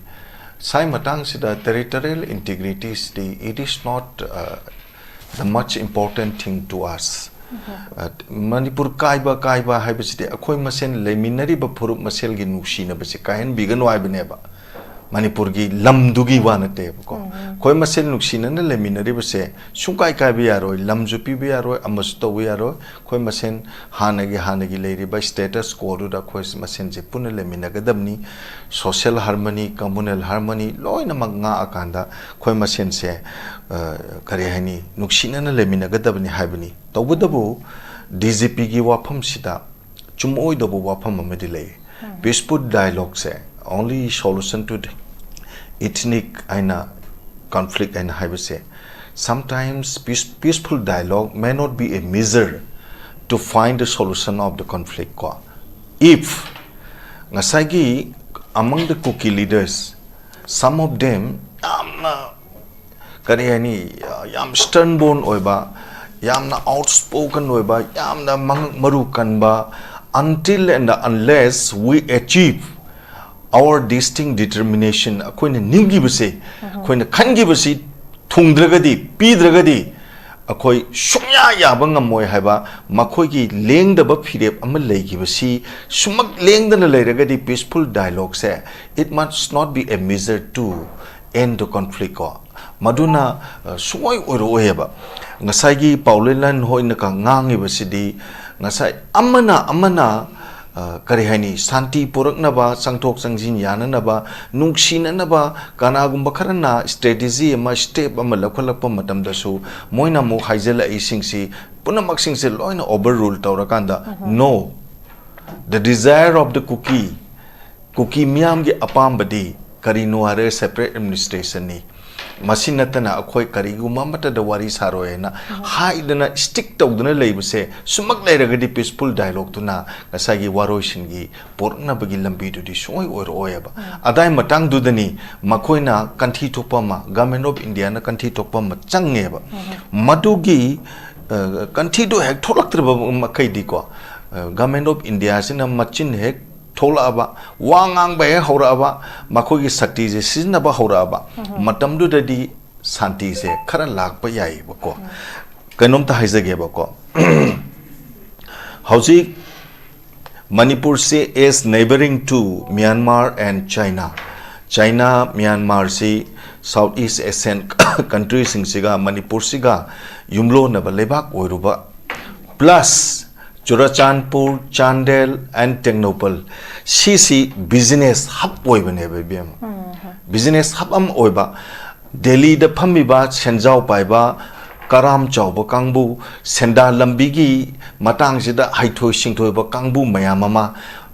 ꯁꯥꯏ ꯃꯇꯥꯡꯁꯤꯗ territorial integrityꯁꯤꯗꯤ, it is not, uh, the much important thing to us. Uh, Manipur ꯀꯥꯏꯕ ꯀꯥꯏꯕ ꯍꯥꯏꯕꯁꯤꯗꯤ ꯑꯩꯈꯣꯏ ꯃꯁꯦꯟ ꯂꯩꯃꯤꯟꯅꯔꯤꯕ ꯐꯨꯔꯨꯞ ꯃꯁꯦꯜꯒꯤ ꯅꯨꯡꯁꯤꯅꯕꯁꯤ ꯀꯥꯏꯍꯟꯕꯤꯒꯅꯨ ꯍꯥꯏꯕꯅꯦꯕ꯫ ꯃꯅꯤꯄꯨꯔꯒꯤ ꯂꯝꯗꯨꯒꯤ ꯋꯥ ꯅꯠꯇꯦꯕꯀꯣ꯫ ꯑꯩꯈꯣꯏ ꯃꯁꯦꯜ ꯅꯨꯡꯁꯤꯅꯅ ꯂꯩꯃꯤꯟꯅꯔꯤꯕꯁꯦ ꯁꯨꯡꯀꯥꯏ ꯀꯥꯏꯕ ꯌꯥꯔꯣꯏ, ꯂꯝꯁꯨ ꯄꯤꯕ ꯌꯥꯔꯣꯏ, ꯑꯃꯁꯨ ꯇꯧꯕ ꯌꯥꯔꯣꯏ꯫ ꯑꯩꯈꯣꯏ ꯃꯁꯦꯜ ꯍꯥꯟꯅꯒꯤ ꯍꯥꯟꯅꯒꯤ ꯂꯩꯔꯤꯕ status quoꯗꯨꯗ ꯑꯩꯈꯣꯏ ꯃꯁꯦꯜꯁꯦ ꯄꯨꯟꯅ ꯂꯩꯃꯤꯟꯅꯒꯗꯕꯅꯤ꯫ Social harmony, communal harmony ꯂꯣꯏꯅꯃꯛ ꯉꯥꯛꯑꯀꯥꯟꯗ ꯑꯩꯈꯣꯏ ꯃꯁꯦꯜꯁꯦ, ꯑ, ꯀꯔꯤ ꯍꯥꯏꯅꯤ, ꯅꯨꯡꯁꯤꯅꯅ ꯂꯩꯃꯤꯟꯅꯒꯗꯕꯅꯤ ꯍꯥꯏꯕꯅꯤ꯫ ꯇꯧꯕꯇꯕꯨ DGPꯒꯤ ꯋꯥꯐꯝꯁꯤꯗ ꯆꯨꯝꯃꯛꯑꯣꯏꯗꯧꯕ ꯋꯥꯐꯝ ꯑꯃꯗꯤ ꯂꯩ꯫ Peaceful dialogueꯁꯦ only solution to the ethnic ꯍꯥꯏꯅ conflict ꯍꯥꯏꯅ ꯍꯥꯏꯕꯁꯦ, sometimes peace, peaceful dialogue may not be a measure to find the solution of the conflict ꯀꯣ. If ꯉꯁꯥꯏꯒꯤ among the Kuki leaders, some of them ꯌꯥꯝꯅ ꯀꯔꯤ ꯍꯥꯏꯅꯤ, ꯌꯥꯝ stern born ꯑꯣꯏꯕ, ꯌꯥꯝꯅ outspoken ꯑꯣꯏꯕ, ꯌꯥꯝꯅ ꯃꯉꯛ ꯃꯔꯨ ꯀꯟꯕ, until and unless we achieve our distinct determination, ꯑꯩꯈꯣꯏꯅ ꯅꯤꯡꯈꯤꯕꯁꯦ, ꯑꯩꯈꯣꯏꯅ ꯈꯟꯈꯤꯕꯁꯤ ꯊꯨꯡꯗ꯭ꯔꯒꯗꯤ, ꯄꯤꯗ꯭ꯔꯒꯗꯤ, ꯑꯩꯈꯣꯏ ꯁꯨꯡꯌꯥ ꯌꯥꯕ ꯉꯝꯃꯣꯏ ꯍꯥꯏꯕ, ꯃꯈꯣꯏꯒꯤ ꯂꯦꯡꯗꯕ ꯐꯤꯔꯦꯞ ꯑꯃ ꯂꯩꯈꯤꯕꯁꯤ ꯁꯨꯃꯛ ꯂꯦꯡꯗꯅ ꯂꯩꯔꯒꯗꯤ peaceful dialogueꯁꯦ, it must not be a measure to end the conflict ꯀꯣ꯫ ꯃꯗꯨꯅ, ꯑ, ꯁꯨꯡꯑꯣꯏ ꯑꯣꯏꯔꯛꯑꯣꯏꯑꯕ꯫ ꯉꯁꯥꯏꯒꯤ ꯄꯥꯎꯂꯦꯟꯂꯥꯟ ꯍꯣꯏꯅꯒ ꯉꯥꯡꯉꯤꯕꯁꯤꯗꯤ, ꯉꯁꯥꯏ ꯑꯃꯅ ꯑꯃꯅ, ꯑ, ꯀꯔꯤ ꯍꯥꯏꯅꯤ, ꯁꯥꯟꯇꯤ ꯄꯨꯔꯛꯅꯕ, ꯆꯪꯊꯣꯛ ꯆꯪꯁꯤꯟ ꯌꯥꯅꯅꯕ, ꯅꯨꯡꯁꯤꯅꯅꯕ, ꯀꯅꯥꯒꯨꯝꯕ ꯈꯔꯅ strategy ꯑꯃ, step ꯑꯃ ꯂꯧꯈꯠꯂꯛꯄ ꯃꯇꯝꯗꯁꯨ ꯃꯣꯏꯅ ꯑꯃꯨꯛ ꯍꯥꯏꯖꯤꯜꯂꯛꯏꯁꯤꯡꯁꯤ ꯄꯨꯝꯅꯃꯛꯁꯤꯡꯁꯦ ꯂꯣꯏꯅ overrule ꯇꯧꯔꯀꯥꯟꯗ, no, the desire of the Kuki, ꯀꯨꯀꯤ ꯃꯤꯌꯥꯝꯒꯤ ꯑꯄꯥꯝꯕꯗꯤ ꯀꯔꯤꯅꯣ ꯍꯥꯏꯔꯒ separate administrationꯅꯤ꯫ ꯃꯁꯤ ꯅꯠꯇꯅ ꯑꯩꯈꯣꯏ ꯀꯔꯤꯒꯨꯝꯕ ꯑꯃꯠꯇꯗ ꯋꯥꯔꯤ ꯁꯥꯔꯣꯏ ꯍꯥꯏꯅ ꯍꯥꯏꯗꯅ stick ꯇꯧꯗꯨꯅ ꯂꯩꯕꯁꯦ ꯁꯨꯃꯛ ꯂꯩꯔꯒꯗꯤ peaceful dialogueꯇꯨꯅ ꯉꯁꯥꯏꯒꯤ ꯋꯥꯔꯣꯏꯁꯤꯟꯒꯤ ꯄꯣꯔꯛꯅꯕꯒꯤ ꯂꯝꯕꯤꯗꯨꯗꯤ ꯁꯨꯡꯑꯣꯏ ꯑꯣꯏꯔꯛꯑꯣꯏꯕ꯫ ꯑꯗꯥꯏ ꯃꯇꯥꯡꯗꯨꯗꯅꯤ ꯃꯈꯣꯏꯅ ꯀꯟꯊꯤ ꯊꯣꯛꯄ ꯑꯃ, Government of Indiaꯅ ꯀꯟꯊꯤ ꯊꯣꯛꯄ ꯑꯃ ꯆꯪꯉꯦꯕ꯫ ꯃꯗꯨꯒꯤ, ꯑ, ꯀꯟꯊꯤꯗꯨ ꯍꯦꯛ ꯊꯣꯛꯂꯛꯇ꯭ꯔꯕ ꯃꯈꯩꯗꯤꯀꯣ, ꯑ, Government of Indiaꯁꯤꯅ ꯃꯆꯤꯟ ꯍꯦꯛ ꯊꯣꯛꯂꯛꯑꯕ, ꯋꯥ ꯉꯥꯡꯕ ꯍꯦꯛ ꯍꯧꯔꯛꯑꯕ, ꯃꯈꯣꯏꯒꯤ ꯁꯛꯇꯤꯁꯦ ꯁꯤꯖꯤꯟꯅꯕ ꯍꯧꯔꯛꯑꯕ, ꯃꯇꯝꯗꯨꯗꯗꯤ ꯁꯥꯟꯇꯤꯁꯦ ꯈꯔ ꯂꯥꯛꯄ ꯌꯥꯏꯌꯦꯕꯀꯣ꯫ ꯀꯩꯅꯣꯝꯇ ꯍꯥꯏꯖꯒꯦꯕꯀꯣ꯫ ꯍꯧꯖꯤꯛ ꯃꯅꯤꯄꯨꯔꯁꯦ is neighboring to Myanmar and China꯫ China, ꯃ꯭ꯌꯥꯟꯃꯥꯔꯁꯤ South East Asian countryꯁꯤꯡꯁꯤꯒ ꯃꯅꯤꯄꯨꯔꯁꯤꯒ ꯌꯨꯝꯂꯣꯟꯅꯕ ꯂꯩꯕꯥꯛ ꯑꯣꯏꯔꯨꯕ, plus ꯆꯨꯔꯆꯥꯟꯄꯨꯔ, ꯆꯥꯟꯗꯦꯜ and ꯇꯦꯡꯅꯧꯄꯜ, ꯁꯤꯁꯤ business hub ꯑꯣꯏꯕꯅꯦꯕ ꯏꯕꯦꯝꯃ꯫ Business hub ꯑꯃ ꯑꯣꯏꯕ, ꯗꯦꯜꯂꯤꯗ ꯐꯝꯃꯤꯕ ꯁꯦꯟꯖꯥꯎ ꯄꯥꯏꯕ, ꯀꯔꯥꯝ ꯆꯥꯎꯕ ꯀꯥꯡꯕꯨ, ꯁꯦꯟꯗꯥ ꯂꯝꯕꯤꯒꯤ ꯃꯇꯥꯡꯁꯤꯗ ꯍꯩꯊꯣꯏ ꯁꯤꯡꯊꯣꯏꯕ ꯀꯥꯡꯕꯨ ꯃꯌꯥꯝ ꯑꯃ,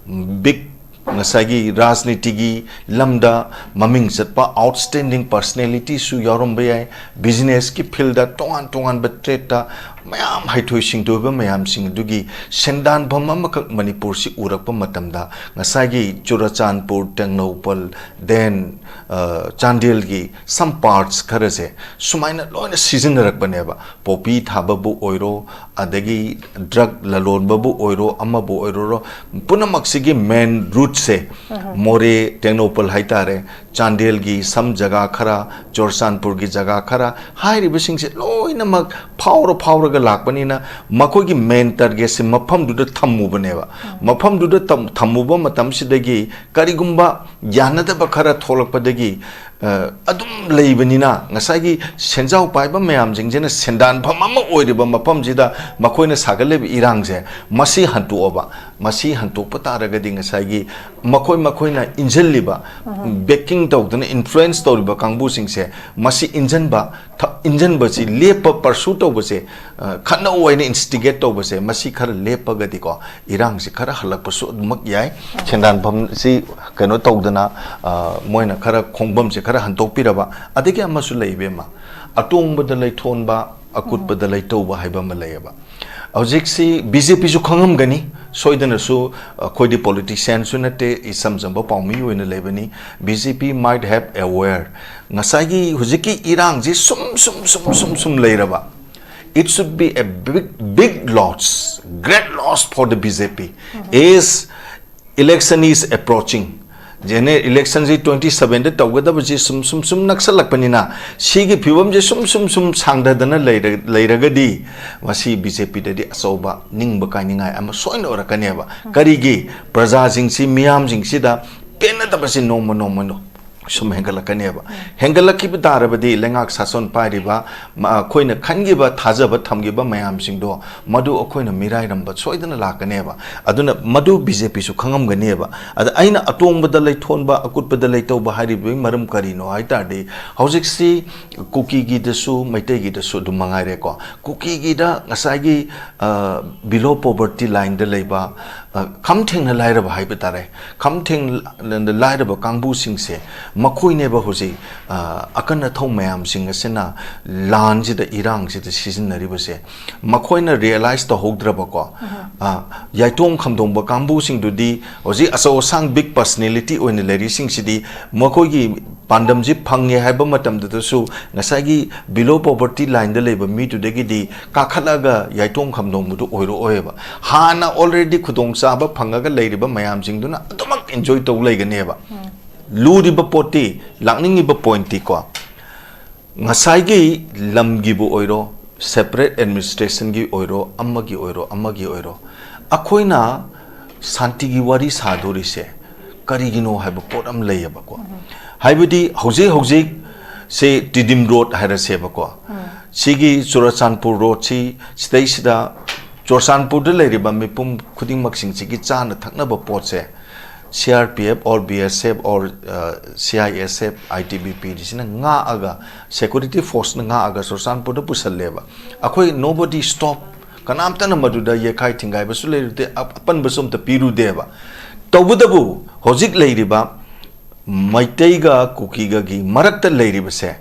big, ꯉꯁꯥꯏꯒꯤ ꯔꯥꯖꯅꯤꯇꯤꯒꯤ ꯂꯝꯗ ꯃꯃꯤꯡ ꯆꯠꯄ outstanding personalityꯁꯨ ꯌꯥꯎꯔꯝꯕ ꯌꯥꯏ, businessꯀꯤ fieldꯇ ꯇꯣꯉꯥꯟ ꯇꯣꯉꯥꯟꯕ tradeꯇ ꯃꯌꯥꯝ ꯍꯩꯊꯣꯏ ꯁꯤꯡꯊꯣꯏꯕ ꯃꯌꯥꯝꯁꯤꯡ ꯑꯗꯨꯒꯤ ꯁꯦꯟꯗꯥꯟꯐꯝ ꯑꯃꯈꯛ ꯃꯅꯤꯄꯨꯔꯁꯤ ꯎꯔꯛꯄ ꯃꯇꯝꯗ, ꯉꯁꯥꯏꯒꯤ ꯆꯨꯔꯆꯥꯟꯄꯨꯔ, ꯇꯦꯡꯅꯧꯄꯜ, then, ꯑ, ꯆꯥꯟꯗꯦꯜꯒꯤ some parts ꯈꯔꯁꯦ ꯁꯨꯃꯥꯏꯅ ꯂꯣꯏꯅ ꯁꯤꯖꯤꯟꯅꯔꯛꯄꯅꯦꯕ꯫ ꯄꯣꯄꯤ ꯊꯥꯕꯕꯨ ꯑꯣꯏꯔꯣ, ꯑꯗꯒꯤ drug ꯂꯂꯣꯟꯕꯕꯨ ꯑꯣꯏꯔꯣ, ꯑꯃꯕꯨ ꯑꯣꯏꯔꯣ, ꯄꯨꯝꯅꯃꯛꯁꯤꯒꯤ main routeꯁꯦ ꯃꯣꯔꯦ, ꯇꯦꯡꯅꯧꯄꯜ ꯍꯥꯏꯇꯥꯔꯦ, ꯆꯥꯟꯗꯦꯜꯒꯤ some ꯖꯒꯥ ꯈꯔ, ꯆꯨꯔꯆꯥꯟꯄꯨꯔꯒꯤ ꯖꯒꯥ ꯈꯔ, ꯍꯥꯏꯔꯤꯕꯁꯤꯡꯁꯦ ꯂꯣꯏꯅꯃꯛ ꯐꯥꯎꯔ ꯐꯥꯎꯔꯒ ꯂꯥꯛꯄꯅꯤꯅ, ꯃꯈꯣꯏꯒꯤ main targetꯁꯦ ꯃꯐꯝꯗꯨꯗ ꯊꯝꯃꯨꯕꯅꯦꯕ꯫ ꯃꯐꯝꯗꯨꯗ ꯊꯝ-, ꯊꯝꯃꯨꯕ ꯃꯇꯝꯁꯤꯗꯒꯤ ꯀꯔꯤꯒꯨꯝꯕ ꯌꯥꯅꯗꯕ ꯈꯔ ꯊꯣꯛꯂꯛꯄꯗꯒꯤ, ꯑ, ꯑꯗꯨꯝ ꯂꯩꯕꯅꯤꯅ, ꯉꯁꯥꯏꯒꯤ ꯁꯦꯟꯖꯥꯎ ꯄꯥꯏꯕ ꯃꯌꯥꯝꯁꯤꯡꯁꯤꯅ ꯁꯦꯟꯗꯥꯟꯐꯝ ꯑꯃ ꯑꯣꯏꯔꯤꯕ ꯃꯐꯝꯁꯤꯗ ꯃꯈꯣꯏꯅ ꯁꯥꯒꯠꯂꯤꯕ ꯏꯔꯥꯡꯁꯦ, ꯃꯁꯤ ꯍꯟꯇꯣꯛꯑꯕ, ꯃꯁꯤ ꯍꯟꯇꯣꯛꯄ ꯇꯥꯔꯒꯗꯤ, ꯉꯁꯥꯏꯒꯤ ꯃꯈꯣꯏ ꯃꯈꯣꯏꯅ ꯏꯟꯖꯜꯂꯤꯕ, backing ꯇꯧꯗꯅ influence ꯇꯧꯔꯤꯕ ꯀꯥꯡꯕꯨꯁꯤꯡꯁꯦ, ꯃꯁꯤ ꯏꯟꯖꯟꯕ, ꯊ-, ꯏꯟꯖꯟꯕꯁꯤ ꯂꯦꯞꯄ, pursue ꯇꯧꯕꯁꯦ, ꯑ, ꯈꯠꯅꯧ ꯍꯥꯏꯅ instigate ꯇꯧꯕꯁꯦ, ꯃꯁꯤ ꯈꯔ ꯂꯦꯞꯄꯒꯗꯤꯀꯣ, ꯏꯔꯥꯡꯁꯤ ꯈꯔ ꯍꯜꯂꯛꯄꯁꯨ ꯑꯗꯨꯃꯛ ꯌꯥꯏ꯫ ꯁꯦꯟꯗꯥꯟꯐꯝꯁꯤ ꯀꯩꯅꯣ ꯇꯧꯗꯅ, ꯑ, ꯃꯣꯏꯅ ꯈꯔ ꯈꯣꯡꯐꯝꯁꯦ ꯈꯔ ꯍꯟꯗꯣꯛꯄꯤꯔꯕ꯫ ꯑꯗꯒꯤ ꯑꯃꯁꯨ ꯂꯩ, ꯏꯕꯦꯝꯃ, ꯑꯇꯣꯡꯕꯗ ꯂꯩꯊꯣꯟꯕ, ꯑꯀꯨꯠꯄꯗ ꯂꯩꯇꯧꯕ ꯍꯥꯏꯕ ꯑꯃ ꯂꯩꯌꯦꯕ꯫ ꯍꯧꯖꯤꯛꯁꯤ BJPꯁꯨ ꯈꯪꯉꯝꯒꯅꯤ, ꯁꯣꯏꯗꯅꯁꯨ꯫ ꯑꯩꯈꯣꯏꯗꯤ politicianꯁꯨ ꯅꯠꯇꯦ, ꯏꯆꯝ ꯆꯝꯕ ꯄꯥꯎꯃꯤ ꯑꯣꯏꯅ ꯂꯩꯕꯅꯤ꯫ BJP might have aware, ꯉꯁꯥꯏꯒꯤ ꯍꯧꯖꯤꯛꯀꯤ ꯏꯔꯥꯡꯁꯤ ꯁꯨꯝ ꯁꯨꯝ ꯁꯨꯝ ꯁꯨꯝ ꯁꯨꯝ ꯂꯩꯔꯕ, it should be a big, big loss, great loss for the BJP, as election is approaching. General electionꯁꯤ twenty sevenꯗ ꯇꯧꯒꯗꯕꯁꯤ ꯁꯨꯝ ꯁꯨꯝ ꯁꯨꯝ ꯅꯛꯁꯜꯂꯛꯄꯅꯤꯅ, ꯁꯤꯒꯤ ꯐꯤꯕꯝꯁꯦ ꯁꯨꯝ ꯁꯨꯝ ꯁꯨꯝ ꯁꯥꯡꯊꯗꯅ ꯂꯩꯔ-, ꯂꯩꯔꯒꯗꯤ, ꯃꯁꯤ BJPꯗꯗꯤ ꯑꯆꯧꯕ ꯅꯤꯡꯕ ꯀꯥꯏꯅꯤꯡꯉꯥꯏ ꯑꯃ ꯁꯣꯏꯅ ꯑꯣꯏꯔꯛꯀꯅꯦꯕ꯫ ꯀꯔꯤꯒꯤ? ꯄ꯭ꯔꯖꯥꯁꯤꯡꯁꯤ, ꯃꯤꯌꯥꯝꯁꯤꯡꯁꯤꯗ ꯄꯦꯟꯅꯗꯕꯁꯤ ꯅꯣꯡꯃ ꯅꯣꯡꯃ ꯅꯣ-, ꯁꯨꯝ ꯍꯦꯟꯒꯠꯂꯛꯀꯅꯦꯕ꯫ ꯍꯦꯟꯒꯠꯂꯛꯈꯤꯕ ꯇꯥꯔꯕꯗꯤ, ꯂꯩꯉꯥꯛ ꯁꯥꯁꯣꯟ ꯄꯥꯏꯔꯤꯕ, ꯃ-, ꯑꯩꯈꯣꯏꯅ ꯈꯟꯈꯤꯕ, ꯊꯥꯖꯕ ꯊꯝꯈꯤꯕ ꯃꯌꯥꯝꯁꯤꯡꯗꯣ, ꯃꯗꯨ ꯑꯩꯈꯣꯏꯅ ꯃꯤꯔꯥꯏꯔꯝꯕ ꯁꯣꯏꯗꯅ ꯂꯥꯛꯀꯅꯦꯕ꯫ ꯑꯗꯨꯅ ꯃꯗꯨ BJPꯁꯨ ꯈꯪꯉꯝꯒꯅꯦꯕ꯫ ꯑꯗ ꯑꯩꯅ ꯑꯇꯣꯡꯕꯗ ꯂꯩꯊꯣꯟꯕ, ꯑꯀꯨꯠꯄꯗ ꯂꯩꯇꯧꯕ ꯍꯥꯏꯔꯤꯕꯒꯤ ꯃꯔꯝ ꯀꯔꯤꯅꯣ ꯍꯥꯏ ꯇꯥꯔꯗꯤ, ꯍꯧꯖꯤꯛꯁꯤ ꯀꯨꯀꯤꯒꯤꯗꯁꯨ, ꯃꯩꯇꯩꯒꯤꯗꯁꯨ ꯑꯗꯨꯝ ꯃꯉꯥꯏꯔꯦꯀꯣ꯫ ꯀꯨꯀꯤꯒꯤꯗ ꯉꯁꯥꯏꯒꯤ, ꯑ, below poverty lineꯗ ꯂꯩꯕ, ꯑ, ꯈꯝ ꯊꯦꯡꯅ ꯂꯥꯏꯔꯕ ꯍꯥꯏꯕ ꯇꯥꯔꯦ, ꯈꯝ ꯊꯦꯡꯅ ꯂꯥꯏꯔꯕ ꯀꯥꯡꯕꯨꯁꯤꯡꯁꯦ, ꯃꯈꯣꯏꯅꯦꯕ ꯍꯧꯖꯤꯛ, ꯑ, ꯑꯀꯟ ꯑꯊꯧ ꯃꯌꯥꯝꯁꯤꯡ ꯑꯁꯤꯅ ꯂꯥꯟꯁꯤꯗ, ꯏꯔꯥꯡꯁꯤꯗ ꯁꯤꯖꯤꯟꯅꯔꯤꯕꯁꯦ꯫ ꯃꯈꯣꯏꯅ ꯔꯤꯌꯦꯂꯥꯏꯁ ꯇꯧꯍꯧꯗ꯭ꯔꯕꯀꯣ, ꯑ, ꯌꯥꯏꯇꯣꯡ ꯈꯝꯗꯣꯡꯕ ꯀꯥꯡꯕꯨꯁꯤꯡꯗꯨꯗꯤ, ꯍꯧꯖꯤꯛ ꯑꯆꯧ ꯑꯁꯥꯡ ꯕꯤꯛ ꯄꯔꯁꯅꯦꯂꯤꯇꯤ ꯑꯣꯏꯅ ꯂꯩꯔꯤꯁꯤꯡꯁꯤꯗꯤ, ꯃꯈꯣꯏꯒꯤ ꯄꯥꯟꯗꯝꯁꯤ ꯐꯪꯉꯦ ꯍꯥꯏꯕ ꯃꯇꯝꯗꯨꯗꯁꯨ ꯉꯁꯥꯏꯒꯤ ꯕꯤꯂꯣ ꯄꯣꯚꯔꯇꯤ ꯂꯥꯏꯟꯗ ꯂꯩꯕ ꯃꯤꯗꯨꯗꯒꯤꯗꯤ ꯀꯥꯈꯠꯂꯒ ꯌꯥꯏꯇꯣꯡ ꯈꯝꯗꯣꯡꯕꯗꯨ ꯑꯣꯏꯔꯛꯑꯣꯏꯕ꯫ ꯍꯥꯟꯅ ꯑꯣꯜꯔꯦꯗꯤ ꯈꯨꯗꯣꯡꯆꯥꯕ ꯐꯪꯉꯒ ꯂꯩꯔꯤꯕ ꯃꯌꯥꯝꯁꯤꯡꯗꯨꯅ ꯑꯗꯨꯃꯛ ꯏꯟꯖꯣꯏ ꯇꯧ ꯂꯩꯒꯅꯦꯕ꯫ ꯂꯨꯔꯤꯕ ꯄꯣꯠꯇꯤ, ꯂꯥꯛꯅꯤꯡꯉꯤꯕ ꯄꯣꯏꯟꯠꯇꯤꯀꯣ, ꯉꯁꯥꯏꯒꯤ ꯂꯝꯒꯤꯕꯨ ꯑꯣꯏꯔꯣ, ꯁꯦꯄꯔꯦꯠ ꯑꯦꯗꯃꯤꯅꯤꯁꯇ꯭ꯔꯦꯁꯟꯒꯤ ꯑꯣꯏꯔꯣ, ꯑꯃꯒꯤ ꯑꯣꯏꯔꯣ, ꯑꯃꯒꯤ ꯑꯣꯏꯔꯣ, ꯑꯩꯈꯣꯏꯅ ꯁꯥꯟꯇꯤꯒꯤ ꯋꯥꯔꯤ ꯁꯥꯗꯣꯔꯤꯁꯦ ꯀꯔꯤꯒꯤꯅꯣ ꯍꯥꯏꯕ ꯄꯣꯠ ꯑꯃ ꯂꯩꯌꯦꯕꯀꯣ꯫ ꯍꯥꯏꯕꯗꯤ ꯍꯧꯖꯤꯛ ꯍꯧꯖꯤꯛ ꯁꯦ ꯇꯤꯗꯤꯝ ꯔꯣꯗ ꯍꯥꯏꯔꯁꯦꯕꯀꯣ, ꯁꯤꯒꯤ ꯆꯨꯔꯆꯥꯟꯄꯨꯔ ꯔꯣꯗꯁꯤ, ꯁꯤꯗꯩꯁꯤꯗ ꯆꯨꯔꯆꯥꯟꯄꯨꯔꯗ ꯂꯩꯔꯤꯕ ꯃꯤꯄꯨꯝ ꯈꯨꯗꯤꯡꯃꯛꯁꯤꯡꯁꯤꯒꯤ ꯆꯥꯅ ꯊꯛꯅꯕ ꯄꯣꯠꯁꯦ C R P F or B S F or, ꯑ, C I S F, I T B ꯄꯤꯁꯤꯅ ꯉꯥꯛꯑꯒ, ꯁꯦꯀ꯭ꯌꯨꯔꯤꯇꯤ ꯐꯣꯔꯁꯅ ꯉꯥꯛꯑꯒ ꯆꯨꯔꯆꯥꯟꯄꯨꯔꯗ ꯄꯨꯁꯜꯂꯦꯕ꯫ ꯑꯩꯈꯣꯏ nobody stop, ꯀꯅꯥꯝꯇꯅ ꯃꯗꯨꯗ ꯌꯩꯈꯥꯏ ꯊꯤꯡꯒꯥꯏꯕꯁꯨ ꯂꯩꯔꯨꯗꯦ, ꯑꯞ-, ꯑꯄꯟꯕꯁꯨ ꯑꯝꯇ ꯄꯤꯔꯨꯗꯦꯕ꯫ ꯇꯧꯕꯇꯕꯨ ꯍꯧꯖꯤꯛ ꯂꯩꯔꯤꯕ ꯃꯩꯇꯩꯒ ꯀꯨꯀꯤꯒꯒꯤ ꯃꯔꯛꯇ ꯂꯩꯔꯤꯕꯁꯦ,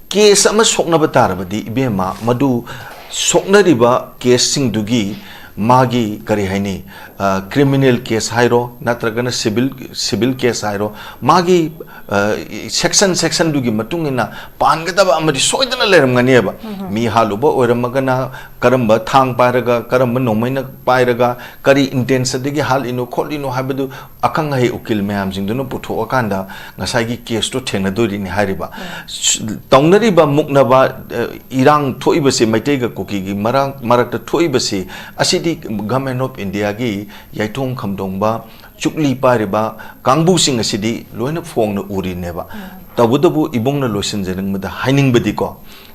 ꯀꯦꯁ ꯑꯃ ꯁꯣꯛꯅꯕ ꯇꯥꯔꯕꯗꯤ, ꯏꯕꯦꯝꯃ, ꯃꯗꯨ ꯁꯣꯛꯅꯔꯤꯕ ꯀꯦꯁꯁꯤꯡꯗꯨꯒꯤ ꯃꯥꯒꯤ, ꯀꯔꯤ ꯍꯥꯏꯅꯤ, ꯑ, ꯀ꯭ꯔꯤꯃꯤꯅꯦꯜ ꯀꯦꯁ ꯍꯥꯏꯔꯣ, ꯅꯠꯇ꯭ꯔꯒꯅ ꯁꯤꯚꯤꯜ, ꯁꯤꯚꯤꯜ ꯀꯦꯁ ꯍꯥꯏꯔꯣ, ꯃꯥꯒꯤ, ꯑ, ꯁꯦꯛꯁꯟ, ꯁꯦꯛꯁꯟꯗꯨꯒꯤ ꯃꯇꯨꯡ ꯏꯟꯅ ꯄꯥꯟꯒꯗꯕ ꯑꯃꯗꯤ ꯁꯣꯏꯗꯅ ꯂꯩꯔꯝꯒꯅꯦꯕ꯫ ꯃꯤ ꯍꯥꯠꯂꯨꯕ ꯑꯣꯏꯔꯝꯃꯒꯅ ꯀꯔꯝꯕ ꯊꯥꯡ ꯄꯥꯏꯔꯒ, ꯀꯔꯝꯕ ꯅꯣꯡꯃꯩꯅ ꯄꯥꯏꯔꯒ, ꯀꯔꯤ ꯏꯟꯇꯦꯟꯁꯟꯗꯒꯤ ꯍꯥꯠꯂꯤꯅꯣ ꯈꯣꯠꯂꯤꯅꯣ ꯍꯥꯏꯕꯗꯨ ꯑꯈꯪ ꯑꯍꯩ ꯎꯀꯤꯜ ꯃꯌꯥꯝꯁꯤꯡꯗꯨꯅ ꯄꯨꯊꯣꯛꯑꯀꯥꯟꯗ ꯉꯁꯥꯏꯒꯤ ꯀꯦꯁꯇꯣ ꯊꯦꯡꯅꯗꯣꯔꯤꯅꯤ ꯍꯥꯏꯔꯤꯕ꯫ ꯁ-, ꯇꯧꯅꯔꯤꯕ ꯃꯨꯛꯅꯕ, ꯑ, ꯏꯔꯥꯡ ꯊꯣꯛꯏꯕꯁꯤ, ꯃꯩꯇꯩꯒ ꯀꯨꯀꯤꯒꯤ ꯃꯔꯛ-, ꯃꯔꯛꯇ ꯊꯣꯛꯏꯕꯁꯤ, ꯑꯁꯤꯗꯤ Government of Indiaꯒꯤ ꯌꯥꯏꯇꯣꯡ ꯈꯝꯗꯣꯡꯕ ꯆꯨꯛꯂꯤ ꯄꯥꯏꯔꯤꯕ ꯀꯥꯡꯕꯨꯁꯤꯡ ꯑꯁꯤꯗꯤ ꯂꯣꯏꯅ ꯐꯣꯡꯅ ꯎꯔꯤꯅꯦꯕ꯫ ꯇꯧꯕꯇꯕꯨ ꯏꯕꯨꯡꯅ ꯂꯣꯏꯁꯤꯟꯖꯅꯤꯡꯕꯗ ꯍꯥꯏꯅꯤꯡꯕꯗꯤꯀꯣ,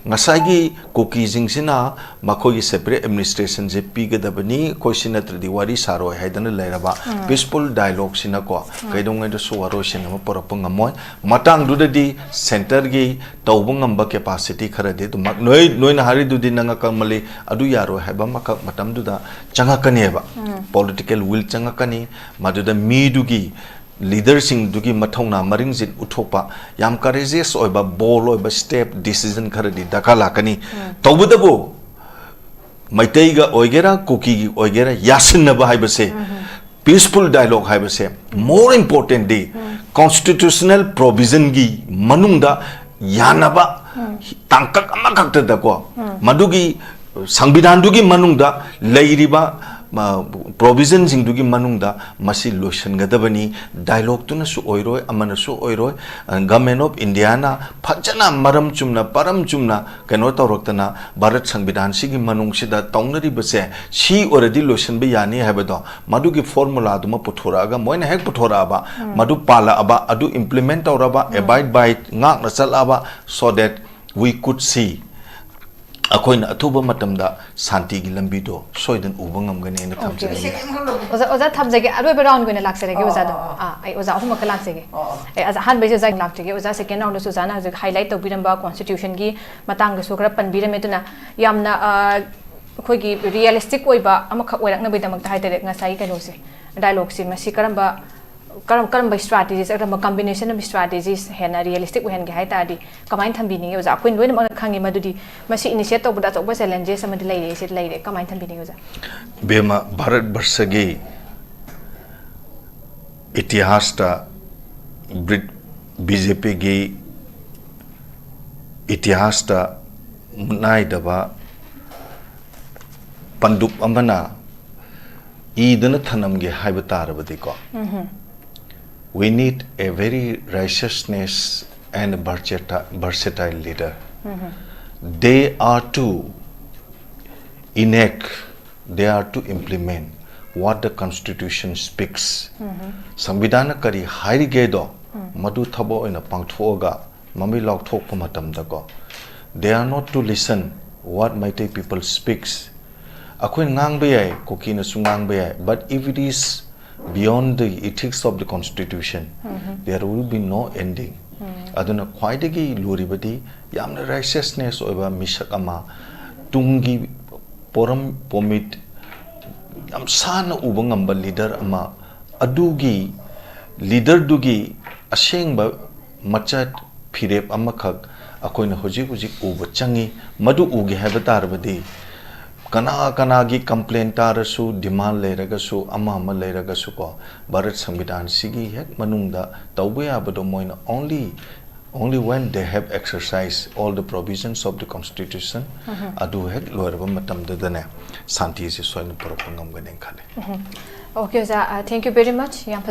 ꯉꯁꯥꯏꯒꯤ ꯀꯨꯀꯤꯁꯤꯡꯁꯤꯅ ꯃꯈꯣꯏꯒꯤ separate administrationꯁꯦ ꯄꯤꯒꯗꯕꯅꯤ, ꯑꯩꯈꯣꯏ ꯁꯤ ꯅꯠꯇ꯭ꯔꯗꯤ ꯋꯥꯔꯤ ꯁꯥꯔꯣꯏ ꯍꯥꯏꯗꯅ ꯂꯩꯔꯕ peaceful dialogueꯁꯤꯅꯀꯣ, ꯀꯩꯗꯧꯉꯩꯗꯁꯨ ꯋꯥꯔꯣꯏꯁꯤꯟ ꯑꯃ ꯄꯨꯔꯛꯄ ꯉꯝꯃꯣꯏ꯫ ꯃꯇꯥꯡꯗꯨꯗꯗꯤ centreꯒꯤ ꯇꯧꯕ ꯉꯝꯕ capacity ꯈꯔꯗꯤ ꯑꯗꯨꯃꯛ ꯅꯣꯏ, ꯅꯣꯏꯅ ꯍꯥꯏꯔꯤꯗꯨꯗꯤ ꯅꯪ ꯑꯀꯛꯃꯜꯂꯤ, ꯑꯗꯨ ꯌꯥꯔꯣꯏ ꯍꯥꯏꯕ ꯑꯃꯈꯛ ꯃꯇꯝꯗꯨꯗ ꯆꯪꯉꯛꯀꯅꯦꯕ꯫ Political will ꯆꯪꯉꯛꯀꯅꯤ, ꯃꯗꯨꯗ ꯃꯤꯗꯨꯒꯤ leaderꯁꯤꯡꯗꯨꯒꯤ ꯃꯊꯧꯅꯥ ꯃꯔꯤꯡꯖꯤꯟ ꯎꯠꯊꯣꯛꯄ, ꯌꯥꯝ courageous ꯑꯣꯏꯕ, bold ꯑꯣꯏꯕ step, decision ꯈꯔꯗꯤ ꯗꯔꯀꯥꯔ ꯂꯥꯛꯀꯅꯤ꯫ ꯇꯧꯕꯇꯕꯨ ꯃꯩꯇꯩꯒ ꯑꯣꯏꯒꯦꯔꯥ, ꯀꯨꯀꯤꯒꯤ ꯑꯣꯏꯒꯦꯔꯥ, ꯌꯥꯁꯤꯟꯅꯕ ꯍꯥꯏꯕꯁꯦ, peaceful dialogue ꯍꯥꯏꯕꯁꯦ, more importantly, constitutional provisionꯒꯤ ꯃꯅꯨꯡꯗ ꯌꯥꯅꯕ ꯇꯥꯡꯀꯛ ꯑꯃꯈꯛꯇꯗꯀꯣ, ꯃꯗꯨꯒꯤ ꯁꯪꯕꯤꯙꯥꯟꯗꯨꯒꯤ ꯃꯅꯨꯡꯗ ꯂꯩꯔꯤꯕ, ꯃ, provisionꯁꯤꯡꯗꯨꯒꯤ ꯃꯅꯨꯡꯗ ꯃꯁꯤ ꯂꯣꯏꯁꯤꯟꯒꯗꯕꯅꯤ꯫ Dialogueꯇꯨꯅꯁꯨ ꯑꯣꯏꯔꯣꯏ, ꯑꯃꯅꯁꯨ ꯑꯣꯏꯔꯣꯏ꯫ ꯑ, Government of Indiaꯅ ꯐꯖꯅ ꯃꯔꯝ ꯆꯨꯝꯅ, ꯄꯔꯝ ꯆꯨꯝꯅ ꯀꯩꯅꯣ ꯇꯧꯔꯛꯇꯅ, ꯚꯥꯔꯠ ꯁꯪꯕꯤꯙꯥꯟꯁꯤꯒꯤ ꯃꯅꯨꯡꯁꯤꯗ ꯇꯧꯅꯔꯤꯕꯁꯦ ꯁꯤ ꯑꯣꯏꯔꯗꯤ ꯂꯣꯏꯁꯤꯟꯕ ꯌꯥꯅꯤ ꯍꯥꯏꯕꯗꯣ, ꯃꯗꯨꯒꯤ formulaꯗꯨꯃ ꯄꯨꯊꯣꯔꯛꯑꯒ, ꯃꯣꯏꯅ ꯍꯦꯛ ꯄꯨꯊꯣꯔꯛꯑꯕ, ꯃꯗꯨ ꯄꯥꯜꯂꯛꯑꯕ, ꯑꯗꯨ implement ꯇꯧꯔꯕ, abide by, ꯉꯥꯛꯅ ꯆꯠꯂꯛꯑꯕ, so that we could see, ꯑꯩꯈꯣꯏꯅ ꯑꯊꯨꯕ ꯃꯇꯝꯗ ꯁꯥꯟꯇꯤꯒꯤ ꯂꯝꯕꯤꯗꯣ ꯁꯣꯏꯗꯅ ꯎꯕ ꯉꯝꯒꯅꯤ ꯍꯥꯏꯅ ꯊꯝꯖꯅꯤꯡꯉꯤ꯫ ꯑꯣꯖꯥ, ꯑꯣꯖꯥ ꯊꯝꯖꯒꯦ, ꯑꯔꯣꯏꯕ roundꯒꯤ ꯑꯣꯏꯅ ꯂꯥꯛꯆꯔꯒꯦ ꯑꯣꯖꯥꯗꯣ꯫ ꯑꯥ, ꯑꯩ ꯑꯣꯖꯥ ꯑꯍꯨꯝꯃꯛꯀ ꯂꯥꯛꯆꯒꯦ꯫ ꯑꯦ, ꯑꯣꯖꯥ, ꯑꯍꯥꯟꯕꯩꯁꯦ ꯑꯣꯖꯥ ꯂꯥꯛꯆꯒꯦ꯫ ꯑꯣꯖꯥ, second roundꯗꯁꯨ ꯑꯣꯖꯥꯅ ꯍꯧꯖꯤꯛ highlight ꯇꯧꯕꯤꯔꯝꯕ constitutionꯒꯤ ꯃꯇꯥꯡꯗꯁꯨ ꯈꯔ ꯄꯟꯕꯤꯔꯝꯃꯦ꯫ ꯑꯗꯨꯅ ꯌꯥꯝꯅ, ꯑ, ꯑꯩꯈꯣꯏꯒꯤ realistic ꯑꯣꯏꯕ ꯑꯃꯈꯛ ꯑꯣꯏꯔꯛꯅꯕꯒꯤꯗꯃꯛꯇ ꯍꯥꯏꯇꯥꯔꯦ, ꯉꯁꯥꯏꯒꯤ ꯀꯩꯅꯣꯁꯦ, dialogueꯁꯦ, ꯃꯁꯤ ꯀꯔꯝꯕ, ꯀꯔꯝ-, ꯀꯔꯝꯕ strategies, ꯀꯔꯝꯕ combination of strategies ꯍꯦꯟꯅ realistic ꯑꯣꯏꯍꯟꯒꯦ ꯍꯥꯏ ꯇꯥꯔꯗꯤ ꯀꯃꯥꯏꯅ ꯊꯝꯕꯤꯅꯤꯡꯉꯤ ꯑꯣꯖꯥ? ꯑꯩꯈꯣꯏ ꯂꯣꯏꯅꯃꯛꯅ ꯈꯪꯉꯤ ꯃꯗꯨꯗꯤ ꯃꯁꯤ initiate ꯇꯧꯕꯗ ꯑꯆꯧꯕ challenges ꯑꯃꯗꯤ ꯂꯩꯔꯦ, ꯁꯤ ꯂꯩꯔꯦ, ꯀꯃꯥꯏꯅ ꯊꯝꯕꯤꯅꯤꯡꯉꯤ ꯑꯣꯖꯥ? ꯏꯕꯦꯝꯃ, ꯚꯥꯔꯠ ꯕꯔꯁꯒꯤ ꯏꯇꯤꯍꯥꯁꯇ ꯕ꯭ꯔꯤꯠ-, BJPꯒꯤ ꯏꯇꯤꯍꯥꯁꯇ ꯃꯨꯠꯅꯥꯏꯗꯕ ꯄꯟꯗꯨꯞ ꯑꯃꯅ ꯏꯗꯨꯅ ꯊꯅꯝꯒꯦ ꯍꯥꯏꯕ ꯇꯥꯔꯕꯗꯤꯀꯣ, we need a very righteousness and versatile, versatile leader. They are to enact, they are to implement. what the constitution speaks, ꯁꯪꯕꯤꯙꯥꯟꯅ ꯀꯔꯤ ꯍꯥꯏꯔꯤꯒꯦꯗꯣ, ꯃꯗꯨ ꯊꯕꯛ ꯑꯣꯏꯅ ꯄꯥꯡꯊꯣꯛꯑꯒ ꯃꯃꯤ ꯂꯥꯎꯊꯣꯛꯄ ꯃꯇꯝꯗꯀꯣ, they are not to listen what Meitei people speaks. ꯑꯩꯈꯣꯏꯅ ꯉꯥꯡꯕ ꯌꯥꯏ, ꯀꯨꯀꯤꯅꯁꯨ ꯉꯥꯡꯕ ꯌꯥꯏ, but if it is beyond the ethics of the constitution, there will be no ending. ꯑꯗꯨꯅ ꯈ꯭ꯋꯥꯏꯗꯒꯤ ꯂꯨꯔꯤꯕꯗꯤ ꯌꯥꯝꯅ righteousness ꯑꯣꯏꯕ ꯃꯤꯁꯛ ꯑꯃ, ꯇꯨꯡꯒꯤ ꯄꯣꯔꯝ ꯄꯣꯃꯤꯠ ꯌꯥꯝ ꯁꯥꯟꯅ ꯎꯕ ꯉꯝꯕ leader ꯑꯃ, ꯑꯗꯨꯒꯤ leaderꯗꯨꯒꯤ ꯑꯁꯦꯡꯕ ꯃꯆꯠ ꯐꯤꯔꯦꯞ ꯑꯃꯈꯛ ꯑꯩꯈꯣꯏꯅ ꯍꯧꯖꯤꯛ ꯍꯧꯖꯤꯛ ꯎꯕ ꯆꯪꯉꯤ꯫ ꯃꯗꯨ ꯎꯒꯦ ꯍꯥꯏꯕ ꯇꯥꯔꯕꯗꯤ ꯀꯅꯥ ꯀꯅꯥꯒꯤ complain ꯇꯥꯔꯁꯨ, demand ꯂꯩꯔꯒꯁꯨ, ꯑꯃ ꯑꯃ ꯂꯩꯔꯒꯁꯨꯀꯣ, ꯚꯥꯔꯠ ꯁꯪꯕꯤꯙꯥꯟꯁꯤꯒꯤ ꯍꯦꯛ ꯃꯅꯨꯡꯗ ꯇꯧꯕ ꯌꯥꯕꯗꯣ ꯃꯣꯏꯅ only only when they have exercised all the provisions of the constitution, ꯑꯗꯨ ꯍꯦꯛ ꯂꯣꯏꯔꯕ ꯃꯇꯝꯗꯨꯗꯅꯦ, ꯁꯥꯟꯇꯤꯁꯦ ꯁꯣꯏꯅ ꯄꯨꯔꯛꯄ ꯉꯝꯒꯅꯤ ꯈꯜꯂꯤ꯫ Okay, ꯑꯣꯖꯥ, uh, thank you very much. ꯌꯥꯝ